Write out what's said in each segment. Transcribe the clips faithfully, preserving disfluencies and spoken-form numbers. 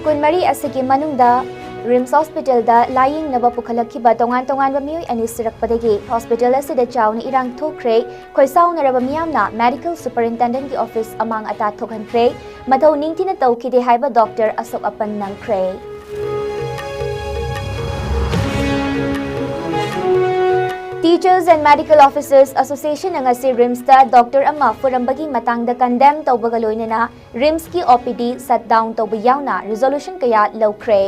ꯀꯨꯟꯃꯔꯤ ꯑꯁꯤꯒꯤ ꯃꯅꯨꯡꯗ RIMS hospitalꯗ ꯂꯥꯌꯦꯡꯅꯕ ꯄꯨꯈꯠꯂꯛꯈꯤꯕ ꯇꯣꯉꯥꯟ ꯇꯣꯉꯥꯟꯕ ꯃꯤꯑꯣꯏ ꯑꯅꯤ ꯁꯤꯔꯛꯄꯗꯒꯤ hospital ꯑꯁꯤꯗ ꯆꯥꯎꯅ ꯏꯔꯥꯡ ꯊꯣꯛꯈ꯭ꯔꯦ꯫ ꯈꯣꯏꯁꯥꯎꯅꯔꯕ ꯃꯤꯌꯥꯝꯅ medical superintendentꯀꯤ office ꯑꯃꯥꯡ ꯑꯇꯥ ꯊꯣꯛꯍꯟꯈ꯭ꯔꯦ꯫ ꯃꯊꯧ ꯅꯤꯡꯊꯤꯅ ꯇꯧꯈꯤꯗꯦ ꯍꯥꯏꯕ doctor ꯑꯁꯣꯛ ꯑꯄꯟ ꯅꯪꯈ꯭ꯔꯦ꯫ Teachers and Medical Officers Associationꯅ ꯉꯁꯤ RIMSꯇ doctor ꯑꯃ ꯐꯨꯔꯝꯕꯒꯤ ꯃꯇꯥꯡꯗ condemn ꯇꯧꯕꯒ ꯂꯣꯏꯅꯅ RIMSꯀꯤ OPD shutdown ꯇꯧꯕ ꯌꯥꯎꯅ resolution ꯀꯌꯥ ꯂꯧꯈ꯭ꯔꯦ꯫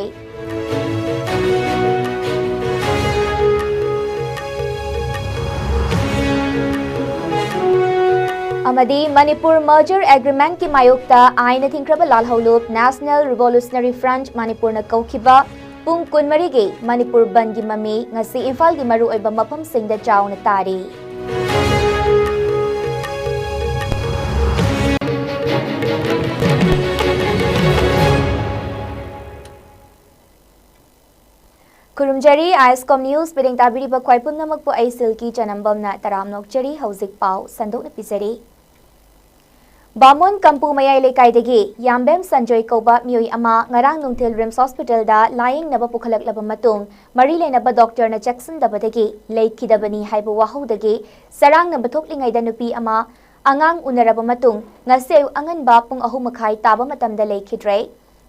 ꯑꯃꯗꯤ ꯃꯅꯤꯄꯨꯔ merger agreementꯀꯤ ꯃꯥꯌꯣꯛꯇ ꯑꯥꯏꯟꯅ ꯊꯤꯡꯈ꯭ꯔꯕ ꯂꯥꯜꯍꯧꯂꯨꯞ National Revolutionary Front ꯃꯅꯤꯄꯨꯔꯅ ꯀꯧꯈꯤꯕ ꯄꯨꯡ ꯀꯨꯟꯃꯔꯤꯒꯤ ꯃꯅꯤꯄꯨꯔ ꯕꯟꯗꯒꯤ ꯃꯃꯤ ꯉꯁꯤ ꯏꯝꯐꯥꯜꯒꯤ ꯃꯔꯨꯑꯣꯏꯕ ꯃꯐꯝꯁꯤꯡꯗ ꯆꯥꯎꯅ ꯇꯥꯔꯤ꯫ ꯈꯨꯔꯨꯝꯖꯔꯤ, ISCOM News ꯄꯔꯦꯡ ꯇꯥꯕꯤꯔꯤꯕ ꯈ꯭ꯋꯥꯏ ꯄꯨꯝꯅꯃꯛꯄꯨ ꯑꯩ ꯁꯤꯜꯀꯤ ꯆꯅꯝꯕꯝꯅ ꯇꯔꯥꯝꯅ ꯑꯣꯛꯆꯔꯤ꯫ ꯍꯧꯖꯤꯛ ꯄꯥꯎ ꯁꯟꯗꯣꯛꯅ ꯄꯤꯖꯔꯤ꯫ ꯕꯥꯃꯣꯟ ꯀꯝꯄꯨ ꯃꯌꯥꯏ ꯂꯩꯀꯥꯏꯗꯒꯤ ꯌꯥꯝꯕꯦꯝ ꯁꯟꯖꯣꯏ ꯀꯧꯕ ꯃꯤꯑꯣꯏ ꯑꯃ ꯉꯔꯥꯡ ꯅꯨꯡꯊꯤꯜ RIMS hospitalꯗ ꯂꯥꯌꯦꯡꯅꯕ ꯄꯨꯈꯠꯂꯛꯂꯕ ꯃꯇꯨꯡ, ꯃꯔꯤ ꯂꯩꯅꯕ doctorꯅ ꯆꯦꯛꯁꯤꯟꯗꯕꯗꯒꯤ ꯂꯩꯈꯤꯗꯕꯅꯤ ꯍꯥꯏꯕ ꯋꯥꯍꯧꯗꯒꯤ ꯆꯔꯥꯡꯅꯕ ꯊꯣꯛꯂꯤꯉꯩꯗ ꯅꯨꯄꯤ ꯑꯃ ꯑꯉꯥꯡ ꯎꯅꯔꯕ ꯃꯇꯨꯡ, ꯉꯁꯤ ꯑꯌꯨꯛ ꯑꯉꯟꯕ ꯄꯨꯡ ꯑꯍꯨꯝ ꯃꯈꯥꯏ ꯇꯥꯕ ꯃꯇꯝꯗ ꯂꯩꯈꯤꯗ꯭ꯔꯦ꯫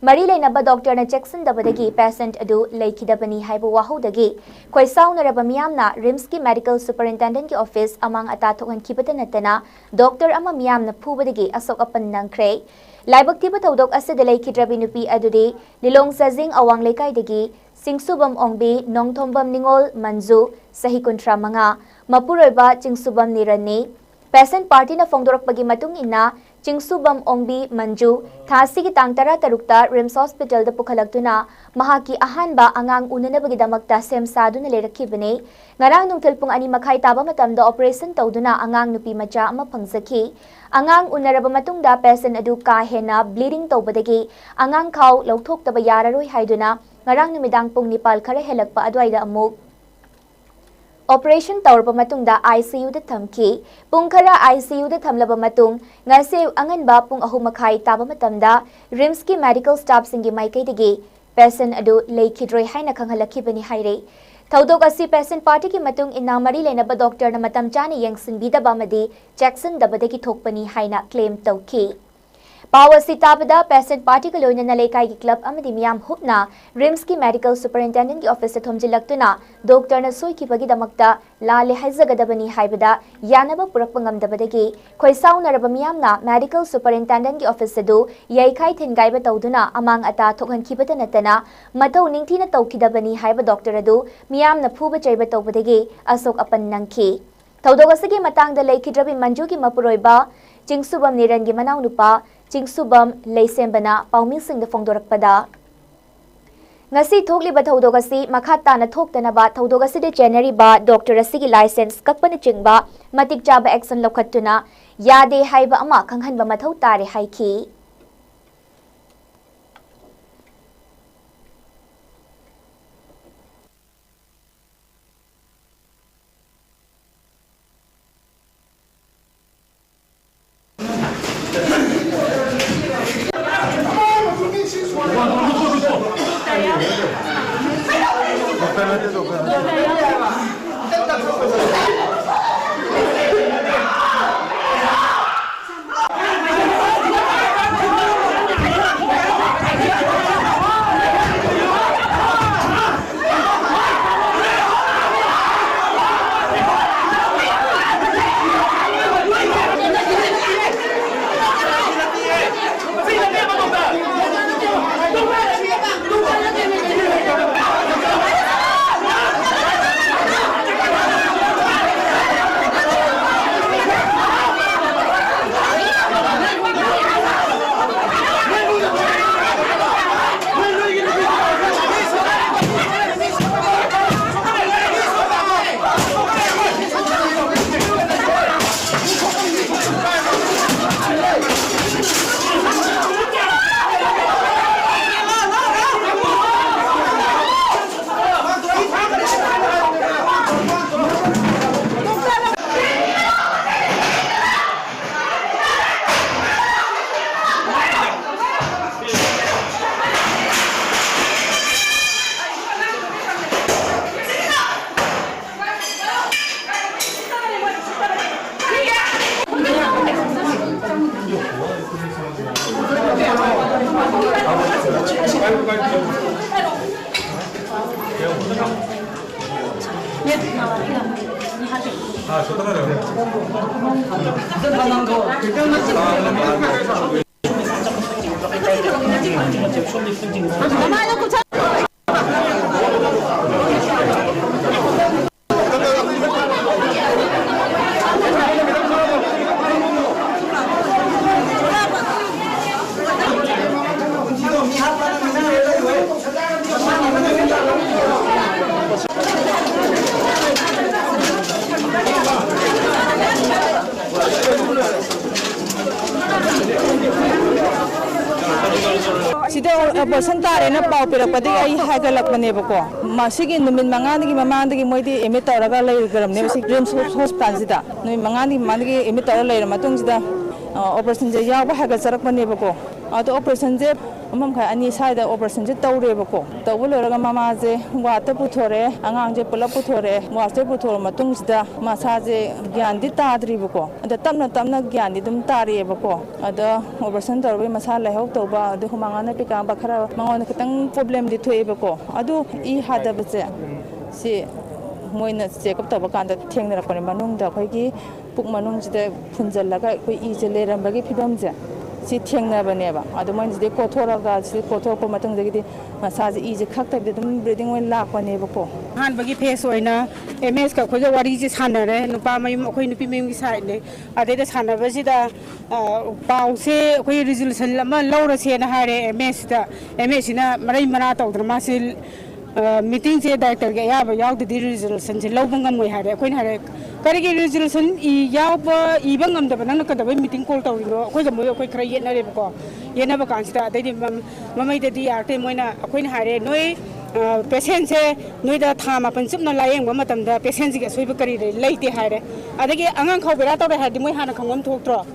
ꯃꯔꯤ ꯂꯩꯅꯕ doctorꯅ ꯆꯦꯛꯁꯤꯟꯗꯕꯗꯒꯤ patient ꯑꯗꯨ ꯂꯩꯈꯤꯗꯕꯅꯤ ꯍꯥꯏꯕ ꯋꯥꯍꯧꯗꯒꯤ ꯈꯣꯏꯁꯥꯎꯅꯔꯕ ꯃꯤꯌꯥꯝꯅ RIMSꯀꯤ medical superintendentꯀꯤ office ꯑꯃꯥꯡ ꯑꯇꯥ ꯊꯣꯛꯍꯟꯈꯤꯕꯇ ꯅꯠꯇꯅ, doctor ꯑꯃ ꯃꯤꯌꯥꯝꯅ ꯐꯨꯕꯗꯒꯤ ꯑꯁꯣꯛ ꯑꯄꯟ ꯅꯪꯈ꯭ꯔꯦ꯫ ꯂꯥꯏꯕꯛ ꯊꯤꯕ ꯊꯧꯗꯣꯛ ꯑꯁꯤꯗ ꯂꯩꯈꯤꯗ꯭ꯔꯕꯤ ꯅꯨꯄꯤ ꯑꯗꯨꯗꯤ ꯂꯤꯂꯣꯡ ꯆꯥꯖꯤꯡ ꯑꯋꯥꯡ ꯂꯩꯀꯥꯏꯗꯒꯤ ꯆꯤꯡꯁꯨꯕꯝ ꯑꯣꯡꯕꯤ, ꯅꯣꯡꯊꯣꯝꯕꯝ ꯅꯤꯉꯣꯜ ꯃꯟꯖꯨ, ꯆꯍꯤ ꯀꯨꯟꯊ꯭ꯔꯥ ꯃꯉꯥ, ꯃꯄꯨꯔꯣꯏꯕ ꯆꯤꯡꯁꯨꯕꯝ ꯅꯤꯔꯟꯅꯤ꯫ Patient partyꯅ ꯐꯣꯡꯗꯣꯔꯛꯄꯒꯤ ꯃꯇꯨꯡ ꯏꯟꯅ, ꯆꯤꯡꯁꯨꯕꯝ ꯑꯣꯡꯕꯤ ꯃꯟꯖꯨ ꯊꯥ ꯑꯁꯤꯒꯤ ꯇꯥꯡ ꯇꯔꯥ ꯇꯔꯨꯛꯇ RIMS hospitalꯗ ꯄꯨꯈꯠꯂꯛꯇꯨꯅ ꯃꯍꯥꯛꯀꯤ ꯑꯍꯥꯟꯕ ꯑꯉꯥꯡ ꯎꯅꯅꯕꯒꯤꯗꯃꯛꯇ ꯁꯦꯝ ꯁꯥꯗꯨꯅ ꯂꯩꯔꯛꯈꯤꯕꯅꯤ꯫ ꯉꯔꯥꯡ ꯅꯨꯡꯊꯤꯜ ꯄꯨꯡ ꯑꯅꯤ ꯃꯈꯥꯏ ꯇꯥꯕ ꯃꯇꯝꯗ operation ꯇꯧꯗꯨꯅ ꯑꯉꯥꯡ ꯅꯨꯄꯤ ꯃꯆꯥ ꯑꯃ ꯐꯪꯖꯈꯤ꯫ ꯑꯉꯥꯡ ꯎꯅꯔꯕ ꯃꯇꯨꯡꯗ patient ꯑꯗꯨ ꯀꯥ ꯍꯦꯟꯅ bleeding ꯇꯧꯕꯗꯒꯤ ꯑꯉꯥꯡ ꯈꯥꯎ ꯂꯧꯊꯣꯛꯇꯕ ꯌꯥꯔꯔꯣꯏ ꯍꯥꯏꯗꯨꯅ ꯉꯔꯥꯡ ꯅꯨꯃꯤꯗꯥꯡ ꯄꯨꯡ ꯅꯤꯄꯥꯜ ꯈꯔ ꯍꯦꯜꯂꯛꯄ ꯑꯗꯨꯋꯥꯏꯗ ꯑꯃꯨꯛ ꯑꯣꯄꯔꯦꯁꯟ ꯇꯧꯔꯕ ꯃꯇꯨꯡꯗ ICUꯗ ꯊꯝꯈꯤ꯫ ꯄꯨꯡ ꯈꯔ ICUꯗ ꯊꯝꯂꯕ ꯃꯇꯨꯡ, ꯉꯁꯤ ꯑꯉꯟꯕ ꯄꯨꯡ ꯑꯍꯨꯝ ꯃꯈꯥꯏ ꯇꯥꯕ ꯃꯇꯝꯗ RIMSꯀꯤ medical staffꯁꯤꯡꯒꯤ ꯃꯥꯏꯀꯩꯗꯒꯤ patient ꯑꯗꯨ ꯂꯩꯈꯤꯗ꯭ꯔꯦ ꯍꯥꯏꯅ ꯈꯪꯍꯜꯂꯛꯈꯤꯕꯅꯤ ꯍꯥꯏꯔꯦ꯫ ꯊꯧꯗꯣꯛ ꯑꯁꯤ patient partyꯒꯤ ꯃꯇꯨꯡ ꯏꯟꯅ ꯃꯔꯤ ꯂꯩꯅꯕ doctorꯅ ꯃꯇꯝ ꯆꯥꯅ ꯌꯦꯡꯁꯤꯟꯕꯤꯗꯕ ꯑꯃꯗꯤ ꯆꯦꯛꯁꯤꯟꯗꯕꯗꯒꯤ ꯊꯣꯛꯄꯅꯤ ꯍꯥꯏꯅ claim ꯇꯧꯈꯤ꯫ ꯄꯥꯎ ꯑꯁꯤ ꯇꯥꯕꯗ patient partyꯒ ꯂꯣꯏꯅꯅ ꯂꯩꯀꯥꯏꯒꯤ club ꯑꯃꯗꯤ ꯃꯤꯌꯥꯝ ꯍꯨꯞꯅ RIMSꯀꯤ medical superintendentꯀꯤ officeꯇ ꯊꯣꯝꯖꯤꯜꯂꯛꯇꯨꯅ doctorꯅ ꯁꯣꯏꯈꯤꯕꯒꯤꯗꯃꯛꯇ ꯂꯥꯜꯂꯦ ꯍꯥꯏꯖꯒꯗꯕꯅꯤ ꯍꯥꯏꯕꯗ ꯌꯥꯅꯕ ꯄꯨꯔꯛꯄ ꯉꯝꯗꯕꯗꯒꯤ ꯈꯣꯏꯁꯥꯎꯅꯔꯕ ꯃꯤꯌꯥꯝꯅ medical superintendentꯀꯤ office ꯑꯗꯨ ꯌꯩꯈꯥꯏ ꯊꯤꯟꯒꯥꯏꯕ ꯇꯧꯗꯨꯅ ꯑꯃꯥꯡ ꯑꯇꯥ ꯊꯣꯛꯍꯟꯈꯤꯕꯇ ꯅꯠꯇꯅ ꯃꯊꯧ ꯅꯤꯡꯊꯤꯅ ꯇꯧꯈꯤꯗꯕꯅꯤ ꯍꯥꯏꯕ doctor ꯑꯗꯨ ꯃꯤꯌꯥꯝꯅ ꯐꯨꯕ ꯆꯩꯕ ꯇꯧꯕꯗꯒꯤ ꯑꯁꯣꯛ ꯑꯄꯟ ꯅꯪꯈꯤ꯫ ꯊꯧꯗꯣꯛ ꯑꯁꯤꯒꯤ ꯃꯇꯥꯡꯗ ꯂꯩꯈꯤꯗ꯭ꯔꯕꯤ ꯃꯟꯖꯨꯒꯤ ꯃꯄꯨꯔꯣꯏꯕ ꯆꯤꯡꯁꯨꯕꯝ ꯅꯤꯔꯟꯒꯤ ꯃꯅꯥꯎꯅꯨꯄꯥ ꯆꯤꯡꯁꯨꯕꯝ ꯂꯩꯁꯦꯝꯕꯅ ꯄꯥꯎꯃꯤꯁꯤꯡꯗ ꯐꯣꯡꯗꯣꯔꯛꯄꯗ, ꯉꯁꯤ ꯊꯣꯛꯂꯤꯕ ꯊꯧꯗꯣꯛ ꯑꯁꯤ ꯃꯈꯥ ꯇꯥꯅ ꯊꯣꯛꯇꯅꯕ ꯊꯧꯗꯣꯛ ꯑꯁꯤꯗ ꯆꯦꯟꯅꯔꯤꯕ doctor ꯑꯁꯤꯒꯤ licence ꯀꯛꯄꯅꯆꯤꯡꯕ ꯃꯇꯤꯛ ꯆꯥꯕ action ꯂꯧꯈꯠꯇꯨꯅ ꯌꯥꯗꯦ ꯍꯥꯏꯕ ꯑꯃ ꯈꯪꯍꯟꯕ ꯃꯊꯧ ꯇꯥꯔꯦ ꯍꯥꯏꯈꯤ꯫ ꯁꯤꯗ ꯑꯣꯄꯔꯦꯁꯟ ꯇꯥꯔꯦꯅ ꯄꯥꯎ ꯄꯤꯔꯛꯄꯗꯒꯤ ꯑꯩ ꯍꯥꯏꯒꯠꯂꯛꯄꯅꯦꯕꯀꯣ꯫ ꯃꯁꯤꯒꯤ ꯅꯨꯃꯤꯠ ꯃꯉꯥꯅꯤꯒꯤ ꯃꯃꯥꯡꯗꯒꯤ ꯃꯣꯏꯗꯤ ꯑꯦꯗꯃꯤꯠ ꯇꯧꯔꯒ ꯂꯩꯈ꯭ꯔꯕꯅꯦꯕ ꯁꯤ ꯔꯤꯝꯁ ꯍꯣꯁꯄꯤꯇꯥꯜꯁꯤꯗ꯫ ꯅꯨꯃꯤꯠ ꯃꯉꯥꯅꯤꯒꯤ ꯃꯃꯥꯡꯗꯒꯤ ꯑꯦꯗꯃꯤꯠ ꯇꯧꯔ ꯂꯩꯔ ꯃꯇꯨꯡꯁꯤꯗ, ꯑ, ꯑꯣꯄꯔꯦꯁꯟꯁꯦ ꯌꯥꯎꯕ ꯍꯥꯏꯒꯠꯆꯔꯛꯄꯅꯦꯕꯀꯣ꯫ ꯑꯗꯣ ꯑꯣꯄꯔꯦꯁꯟꯁꯦ ꯄꯨꯡ ꯃꯈꯥꯏ ꯑꯅꯤ ꯁ꯭ꯋꯥꯏꯗ ꯑꯣꯄꯔꯦꯁꯟꯁꯦ ꯇꯧꯔꯦꯕꯀꯣ꯫ ꯇꯧꯕ ꯂꯣꯏꯔꯒ ꯃꯃꯥꯁꯦ ꯋꯥꯔꯗꯇ ꯄꯨꯊꯣꯔꯛꯑꯦ, ꯑꯉꯥꯡꯁꯦ ꯄꯨꯂꯞ ꯄꯨꯊꯣꯔꯛꯑꯦ꯫ ꯋꯥꯔꯗꯇ ꯄꯨꯊꯣꯔꯛꯑ ꯃꯇꯨꯡꯁꯤꯗ ꯃꯁꯥꯁꯦ ꯒ꯭ꯌꯥꯟꯗꯤ ꯇꯥꯗ꯭ꯔꯤꯕꯀꯣ꯫ ꯑꯗ ꯇꯞꯅ ꯇꯞꯅ ꯒ꯭ꯌꯥꯟꯗꯤ ꯑꯗꯨꯝ ꯇꯥꯔꯛꯑꯦꯕꯀꯣ꯫ ꯑꯗ ꯑꯣꯄꯔꯦꯁꯟ ꯇꯧꯔꯕꯒꯤ ꯃꯁꯥ ꯂꯥꯏꯍꯧ ꯇꯧꯕ, ꯑꯗꯩ ꯍꯨꯃꯥꯡ ꯑꯅꯞꯄꯤ ꯀꯥꯡꯕ ꯈꯔ ꯃꯉꯣꯟꯗ ꯈꯤꯇꯪ ꯄ꯭ꯔꯣꯕ꯭ꯂꯦꯝꯗꯤ ꯊꯣꯛꯑꯦꯕꯀꯣ꯫ ꯑꯗꯨ ꯏ ꯍꯥꯊꯕꯁꯦ ꯁꯤ ꯃꯣꯏꯅ ꯆꯦꯛꯑꯞ ꯇꯧꯕ ꯀꯥꯟꯗ ꯊꯦꯡꯅꯔꯛꯄꯅꯦ꯫ ꯃꯅꯨꯡꯗ ꯑꯩꯈꯣꯏꯒꯤ ꯄꯨꯛ ꯃꯅꯨꯡꯁꯤꯗ ꯐꯨꯟꯖꯜꯂꯒ ꯑꯩꯈꯣꯏ ꯏꯁꯦ ꯂꯩꯔꯝꯕꯒꯤ ꯐꯤꯕꯝꯁꯦ ꯁꯤ ꯊꯦꯡꯅꯕꯅꯦꯕ꯫ ꯑꯗꯨ ꯃꯣꯏꯅ ꯁꯤꯗꯩ ꯀꯣꯠꯊꯣꯔꯛꯑꯒ, ꯁꯤ ꯀꯣꯠꯊꯣꯔꯛꯄ ꯃꯇꯨꯡꯗꯒꯤꯗꯤ ꯃꯁꯥꯁꯦ ꯏꯁꯦ ꯈꯛꯇꯕꯤꯗ ꯑꯗꯨꯝ ꯕ꯭ꯂꯤꯗꯤꯡ ꯑꯣꯏꯅ ꯂꯥꯛꯄꯅꯦꯕꯀꯣ꯫ ꯑꯍꯥꯟꯕꯒꯤ ꯐꯦꯁ ꯑꯣꯏꯅ ꯑꯦꯝ ꯑꯦꯁꯀ ꯑꯩꯈꯣꯏꯒ ꯋꯥꯔꯤꯁꯦ ꯁꯥꯟꯅꯔꯦ, ꯅꯨꯄꯥ ꯃꯌꯨꯝ, ꯑꯩꯈꯣꯏ ꯅꯨꯄꯤ ꯃꯌꯨꯝꯒꯤ ꯁꯥꯏꯠꯅꯦ꯫ ꯑꯗꯩꯗ ꯁꯥꯟꯅꯕꯁꯤꯗ, ꯑ, ꯄꯥꯎꯁꯦ ꯑꯩꯈꯣꯏ ꯔꯤꯖꯣꯂꯨꯁꯟ ꯑꯃ ꯂꯧꯔꯁꯦꯅ ꯍꯥꯏꯔꯦ ꯑꯦꯝ ꯑꯦꯁꯇ꯫ ꯑꯦꯝ ꯑꯦꯁꯁꯤꯅ ꯃꯔꯩ ꯃꯔꯥ ꯇꯧꯗꯅ ꯃꯥꯁꯦ, ꯑ, ꯃꯤꯇꯤꯡꯁꯦ ꯗꯥꯏꯔꯦꯛꯇꯔꯒꯤ ꯑꯌꯥꯕ ꯌꯥꯎꯗꯗꯤ ꯔꯤꯖꯣꯂꯨꯁꯟꯁꯦ ꯂꯧꯕ ꯉꯝꯃꯣꯏ ꯍꯥꯏꯔꯦ꯫ ꯑꯩꯈꯣꯏꯅ ꯍꯥꯏꯔꯦ, "ꯀꯔꯤꯒꯤ ꯔꯤꯖꯣꯂꯨꯁꯟ ꯏ ꯌꯥꯎꯕ, ꯏꯕ ꯉꯝꯗꯕ ꯅꯪꯅ ꯀꯩꯗꯧꯕꯩ ꯃꯤꯇꯤꯡ ꯀꯣꯜ ꯇꯧꯔꯤꯅꯣ?" ꯑꯩꯈꯣꯏꯒ ꯃꯣꯏꯒ ꯑꯩꯈꯣꯏ ꯈꯔ ꯌꯦꯠꯅꯔꯦꯕꯀꯣ꯫ ꯌꯦꯠꯅꯕ ꯀꯥꯟꯁꯤꯗ ꯑꯗꯩꯗꯤ ꯃꯝ-, ꯃꯃꯩꯗꯗꯤ ꯌꯥꯔꯛꯇꯦ꯫ ꯃꯣꯏꯅ, ꯑꯩꯈꯣꯏꯅ ꯍꯥꯏꯔꯦ, "ꯅꯣꯏ, ꯑ, ꯄꯦꯁꯦꯟꯁꯦ ꯅꯣꯏꯗ ꯊꯥ ꯃꯥꯄꯟ ꯆꯨꯞꯅ ꯂꯥꯌꯦꯡꯕ ꯃꯇꯝꯗ ꯄꯦꯁꯦꯟꯁꯤꯒꯤ ꯑꯁꯣꯏꯕ ꯀꯔꯤ ꯂꯩ-, ꯂꯩꯇꯦ" ꯍꯥꯏꯔꯦ꯫ ꯑꯗꯒꯤ ꯑꯉꯥꯡ ꯈꯥꯎ ꯕꯦꯔꯥ ꯇꯧꯔꯦ ꯍꯥꯏꯔꯗꯤ ꯃꯣꯏ ꯍꯥꯟꯅ ꯈꯪꯐꯝ ꯊꯣꯛꯇ꯭ꯔꯣ?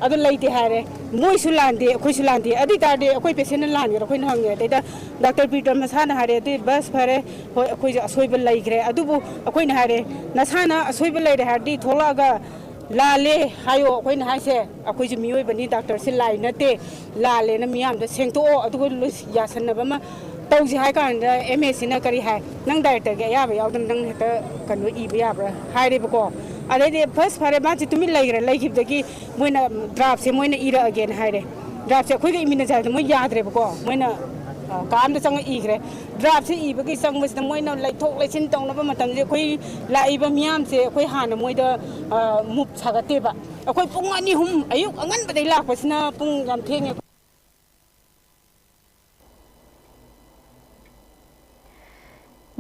ꯑꯗꯨ ꯂꯩꯇꯦ ꯍꯥꯏꯔꯦ꯫ ꯃꯣꯏꯁꯨ ꯂꯥꯟꯗꯦ, ꯑꯩꯈꯣꯏꯁꯨ ꯂꯥꯟꯗꯦ꯫ ꯑꯗꯨ ꯑꯣꯏ ꯇꯥꯔꯗꯤ ꯑꯩꯈꯣꯏ ꯄꯦꯁꯦꯟꯅ ꯂꯥꯟꯒꯦꯔꯥ? ꯑꯩꯈꯣꯏꯅ ꯍꯪꯉꯦ꯫ ꯑꯗꯩꯗ ꯗꯥꯛꯇꯔ ꯄꯤꯇꯔ ꯃꯁꯥꯅ ꯍꯥꯏꯔꯦ, "ꯑꯗꯨꯗꯤ ꯕꯁ ꯐꯔꯦ, ꯍꯣꯏ, ꯑꯩꯈꯣꯏꯁꯨ ꯑꯁꯣꯏꯕ ꯂꯩꯈ꯭ꯔꯦ, ꯑꯗꯨꯕꯨ ꯑꯩꯈꯣꯏꯅ ꯍꯥꯏꯔꯦ, ꯅꯁꯥꯅ ꯑꯁꯣꯏꯕ ꯂꯩꯔꯦ ꯍꯥꯏꯔꯗꯤ ꯊꯣꯛꯂꯛꯑꯒ ꯂꯥꯜꯂꯦ ꯍꯥꯏꯌꯣ꯫ ꯑꯩꯈꯣꯏꯅ ꯍꯥꯏꯁꯦ, ꯑꯩꯈꯣꯏꯁꯨ ꯃꯤꯑꯣꯏꯕꯅꯤ, ꯗꯥꯛꯇꯔꯁꯦ ꯂꯥꯏ ꯅꯠꯇꯦ꯫ ꯂꯥꯜꯂꯦꯅ ꯃꯤꯌꯥꯝꯗ ꯁꯦꯡꯗꯣꯛꯑꯣ, ꯑꯗꯨꯒ ꯂꯣꯏꯁ-, ꯌꯥꯁꯟꯅꯕ ꯑꯃ ꯇꯧꯁꯤ ꯍꯥꯏ ꯀꯥꯟꯗ ꯑꯦꯝ ꯑꯦꯁꯤꯅ ꯀꯔꯤ ꯍꯥꯏ? "ꯅꯪ ꯗꯥꯏꯔꯦꯛꯇꯔꯒꯤ ꯑꯌꯥꯕ ꯌꯥꯎꯗꯅ ꯅꯪ ꯍꯦꯛꯇ ꯀꯩꯅꯣ ꯏꯕ ꯌꯥꯕ꯭ꯔꯥ?" ꯍꯥꯏꯔꯦꯕꯀꯣ꯫ ꯑꯗꯩꯗꯤ ꯐꯥꯔꯁ ꯐꯔꯦ, ꯃꯥꯁꯦ ꯇꯨꯃꯤꯟ ꯂꯩꯈ꯭ꯔꯦ꯫ ꯂꯩꯈꯤꯕꯗꯒꯤ ꯃꯣꯏꯅ ꯗ꯭ꯔꯥꯐꯁꯦ ꯃꯣꯏꯅ ꯏꯔꯛꯑꯒꯦꯅ ꯍꯥꯏꯔꯦ꯫ ꯗ꯭ꯔꯥꯐꯁꯦ ꯑꯩꯈꯣꯏꯒ ꯏꯃꯤꯟꯅꯖꯔꯗꯤ ꯃꯣꯏ ꯌꯥꯗ꯭ꯔꯦꯕꯀꯣ꯫ ꯃꯣꯏꯅ, ꯑ, ꯀꯥ ꯑꯃꯗ ꯆꯪꯉ ꯏꯈ꯭ꯔꯦ꯫ ꯗ꯭ꯔꯥꯐꯁꯦ ꯏꯕꯒꯤ ꯆꯪꯕꯁꯤꯗ ꯃꯣꯏꯅ ꯂꯩꯊꯣꯛ ꯂꯩꯁꯤꯟ ꯇꯧꯅꯕ ꯃꯇꯝꯁꯦ ꯑꯩꯈꯣꯏ ꯂꯥꯛꯏꯕ ꯃꯤꯌꯥꯝꯁꯦ ꯑꯩꯈꯣꯏ ꯍꯥꯟꯅ ꯃꯣꯏꯗ, ꯑ, ꯃꯨꯞ ꯁꯥꯒꯠꯇꯦꯕ꯫ ꯑꯩꯈꯣꯏ ꯄꯨꯡ ꯑꯅꯤ ꯑꯍꯨꯝ ꯑꯌꯨꯛ ꯑꯉꯟꯕꯗꯩ ꯂꯥꯛꯄꯁꯤꯅ ꯄꯨꯡ ꯌꯥꯝ ꯊꯦꯡꯉꯦ꯫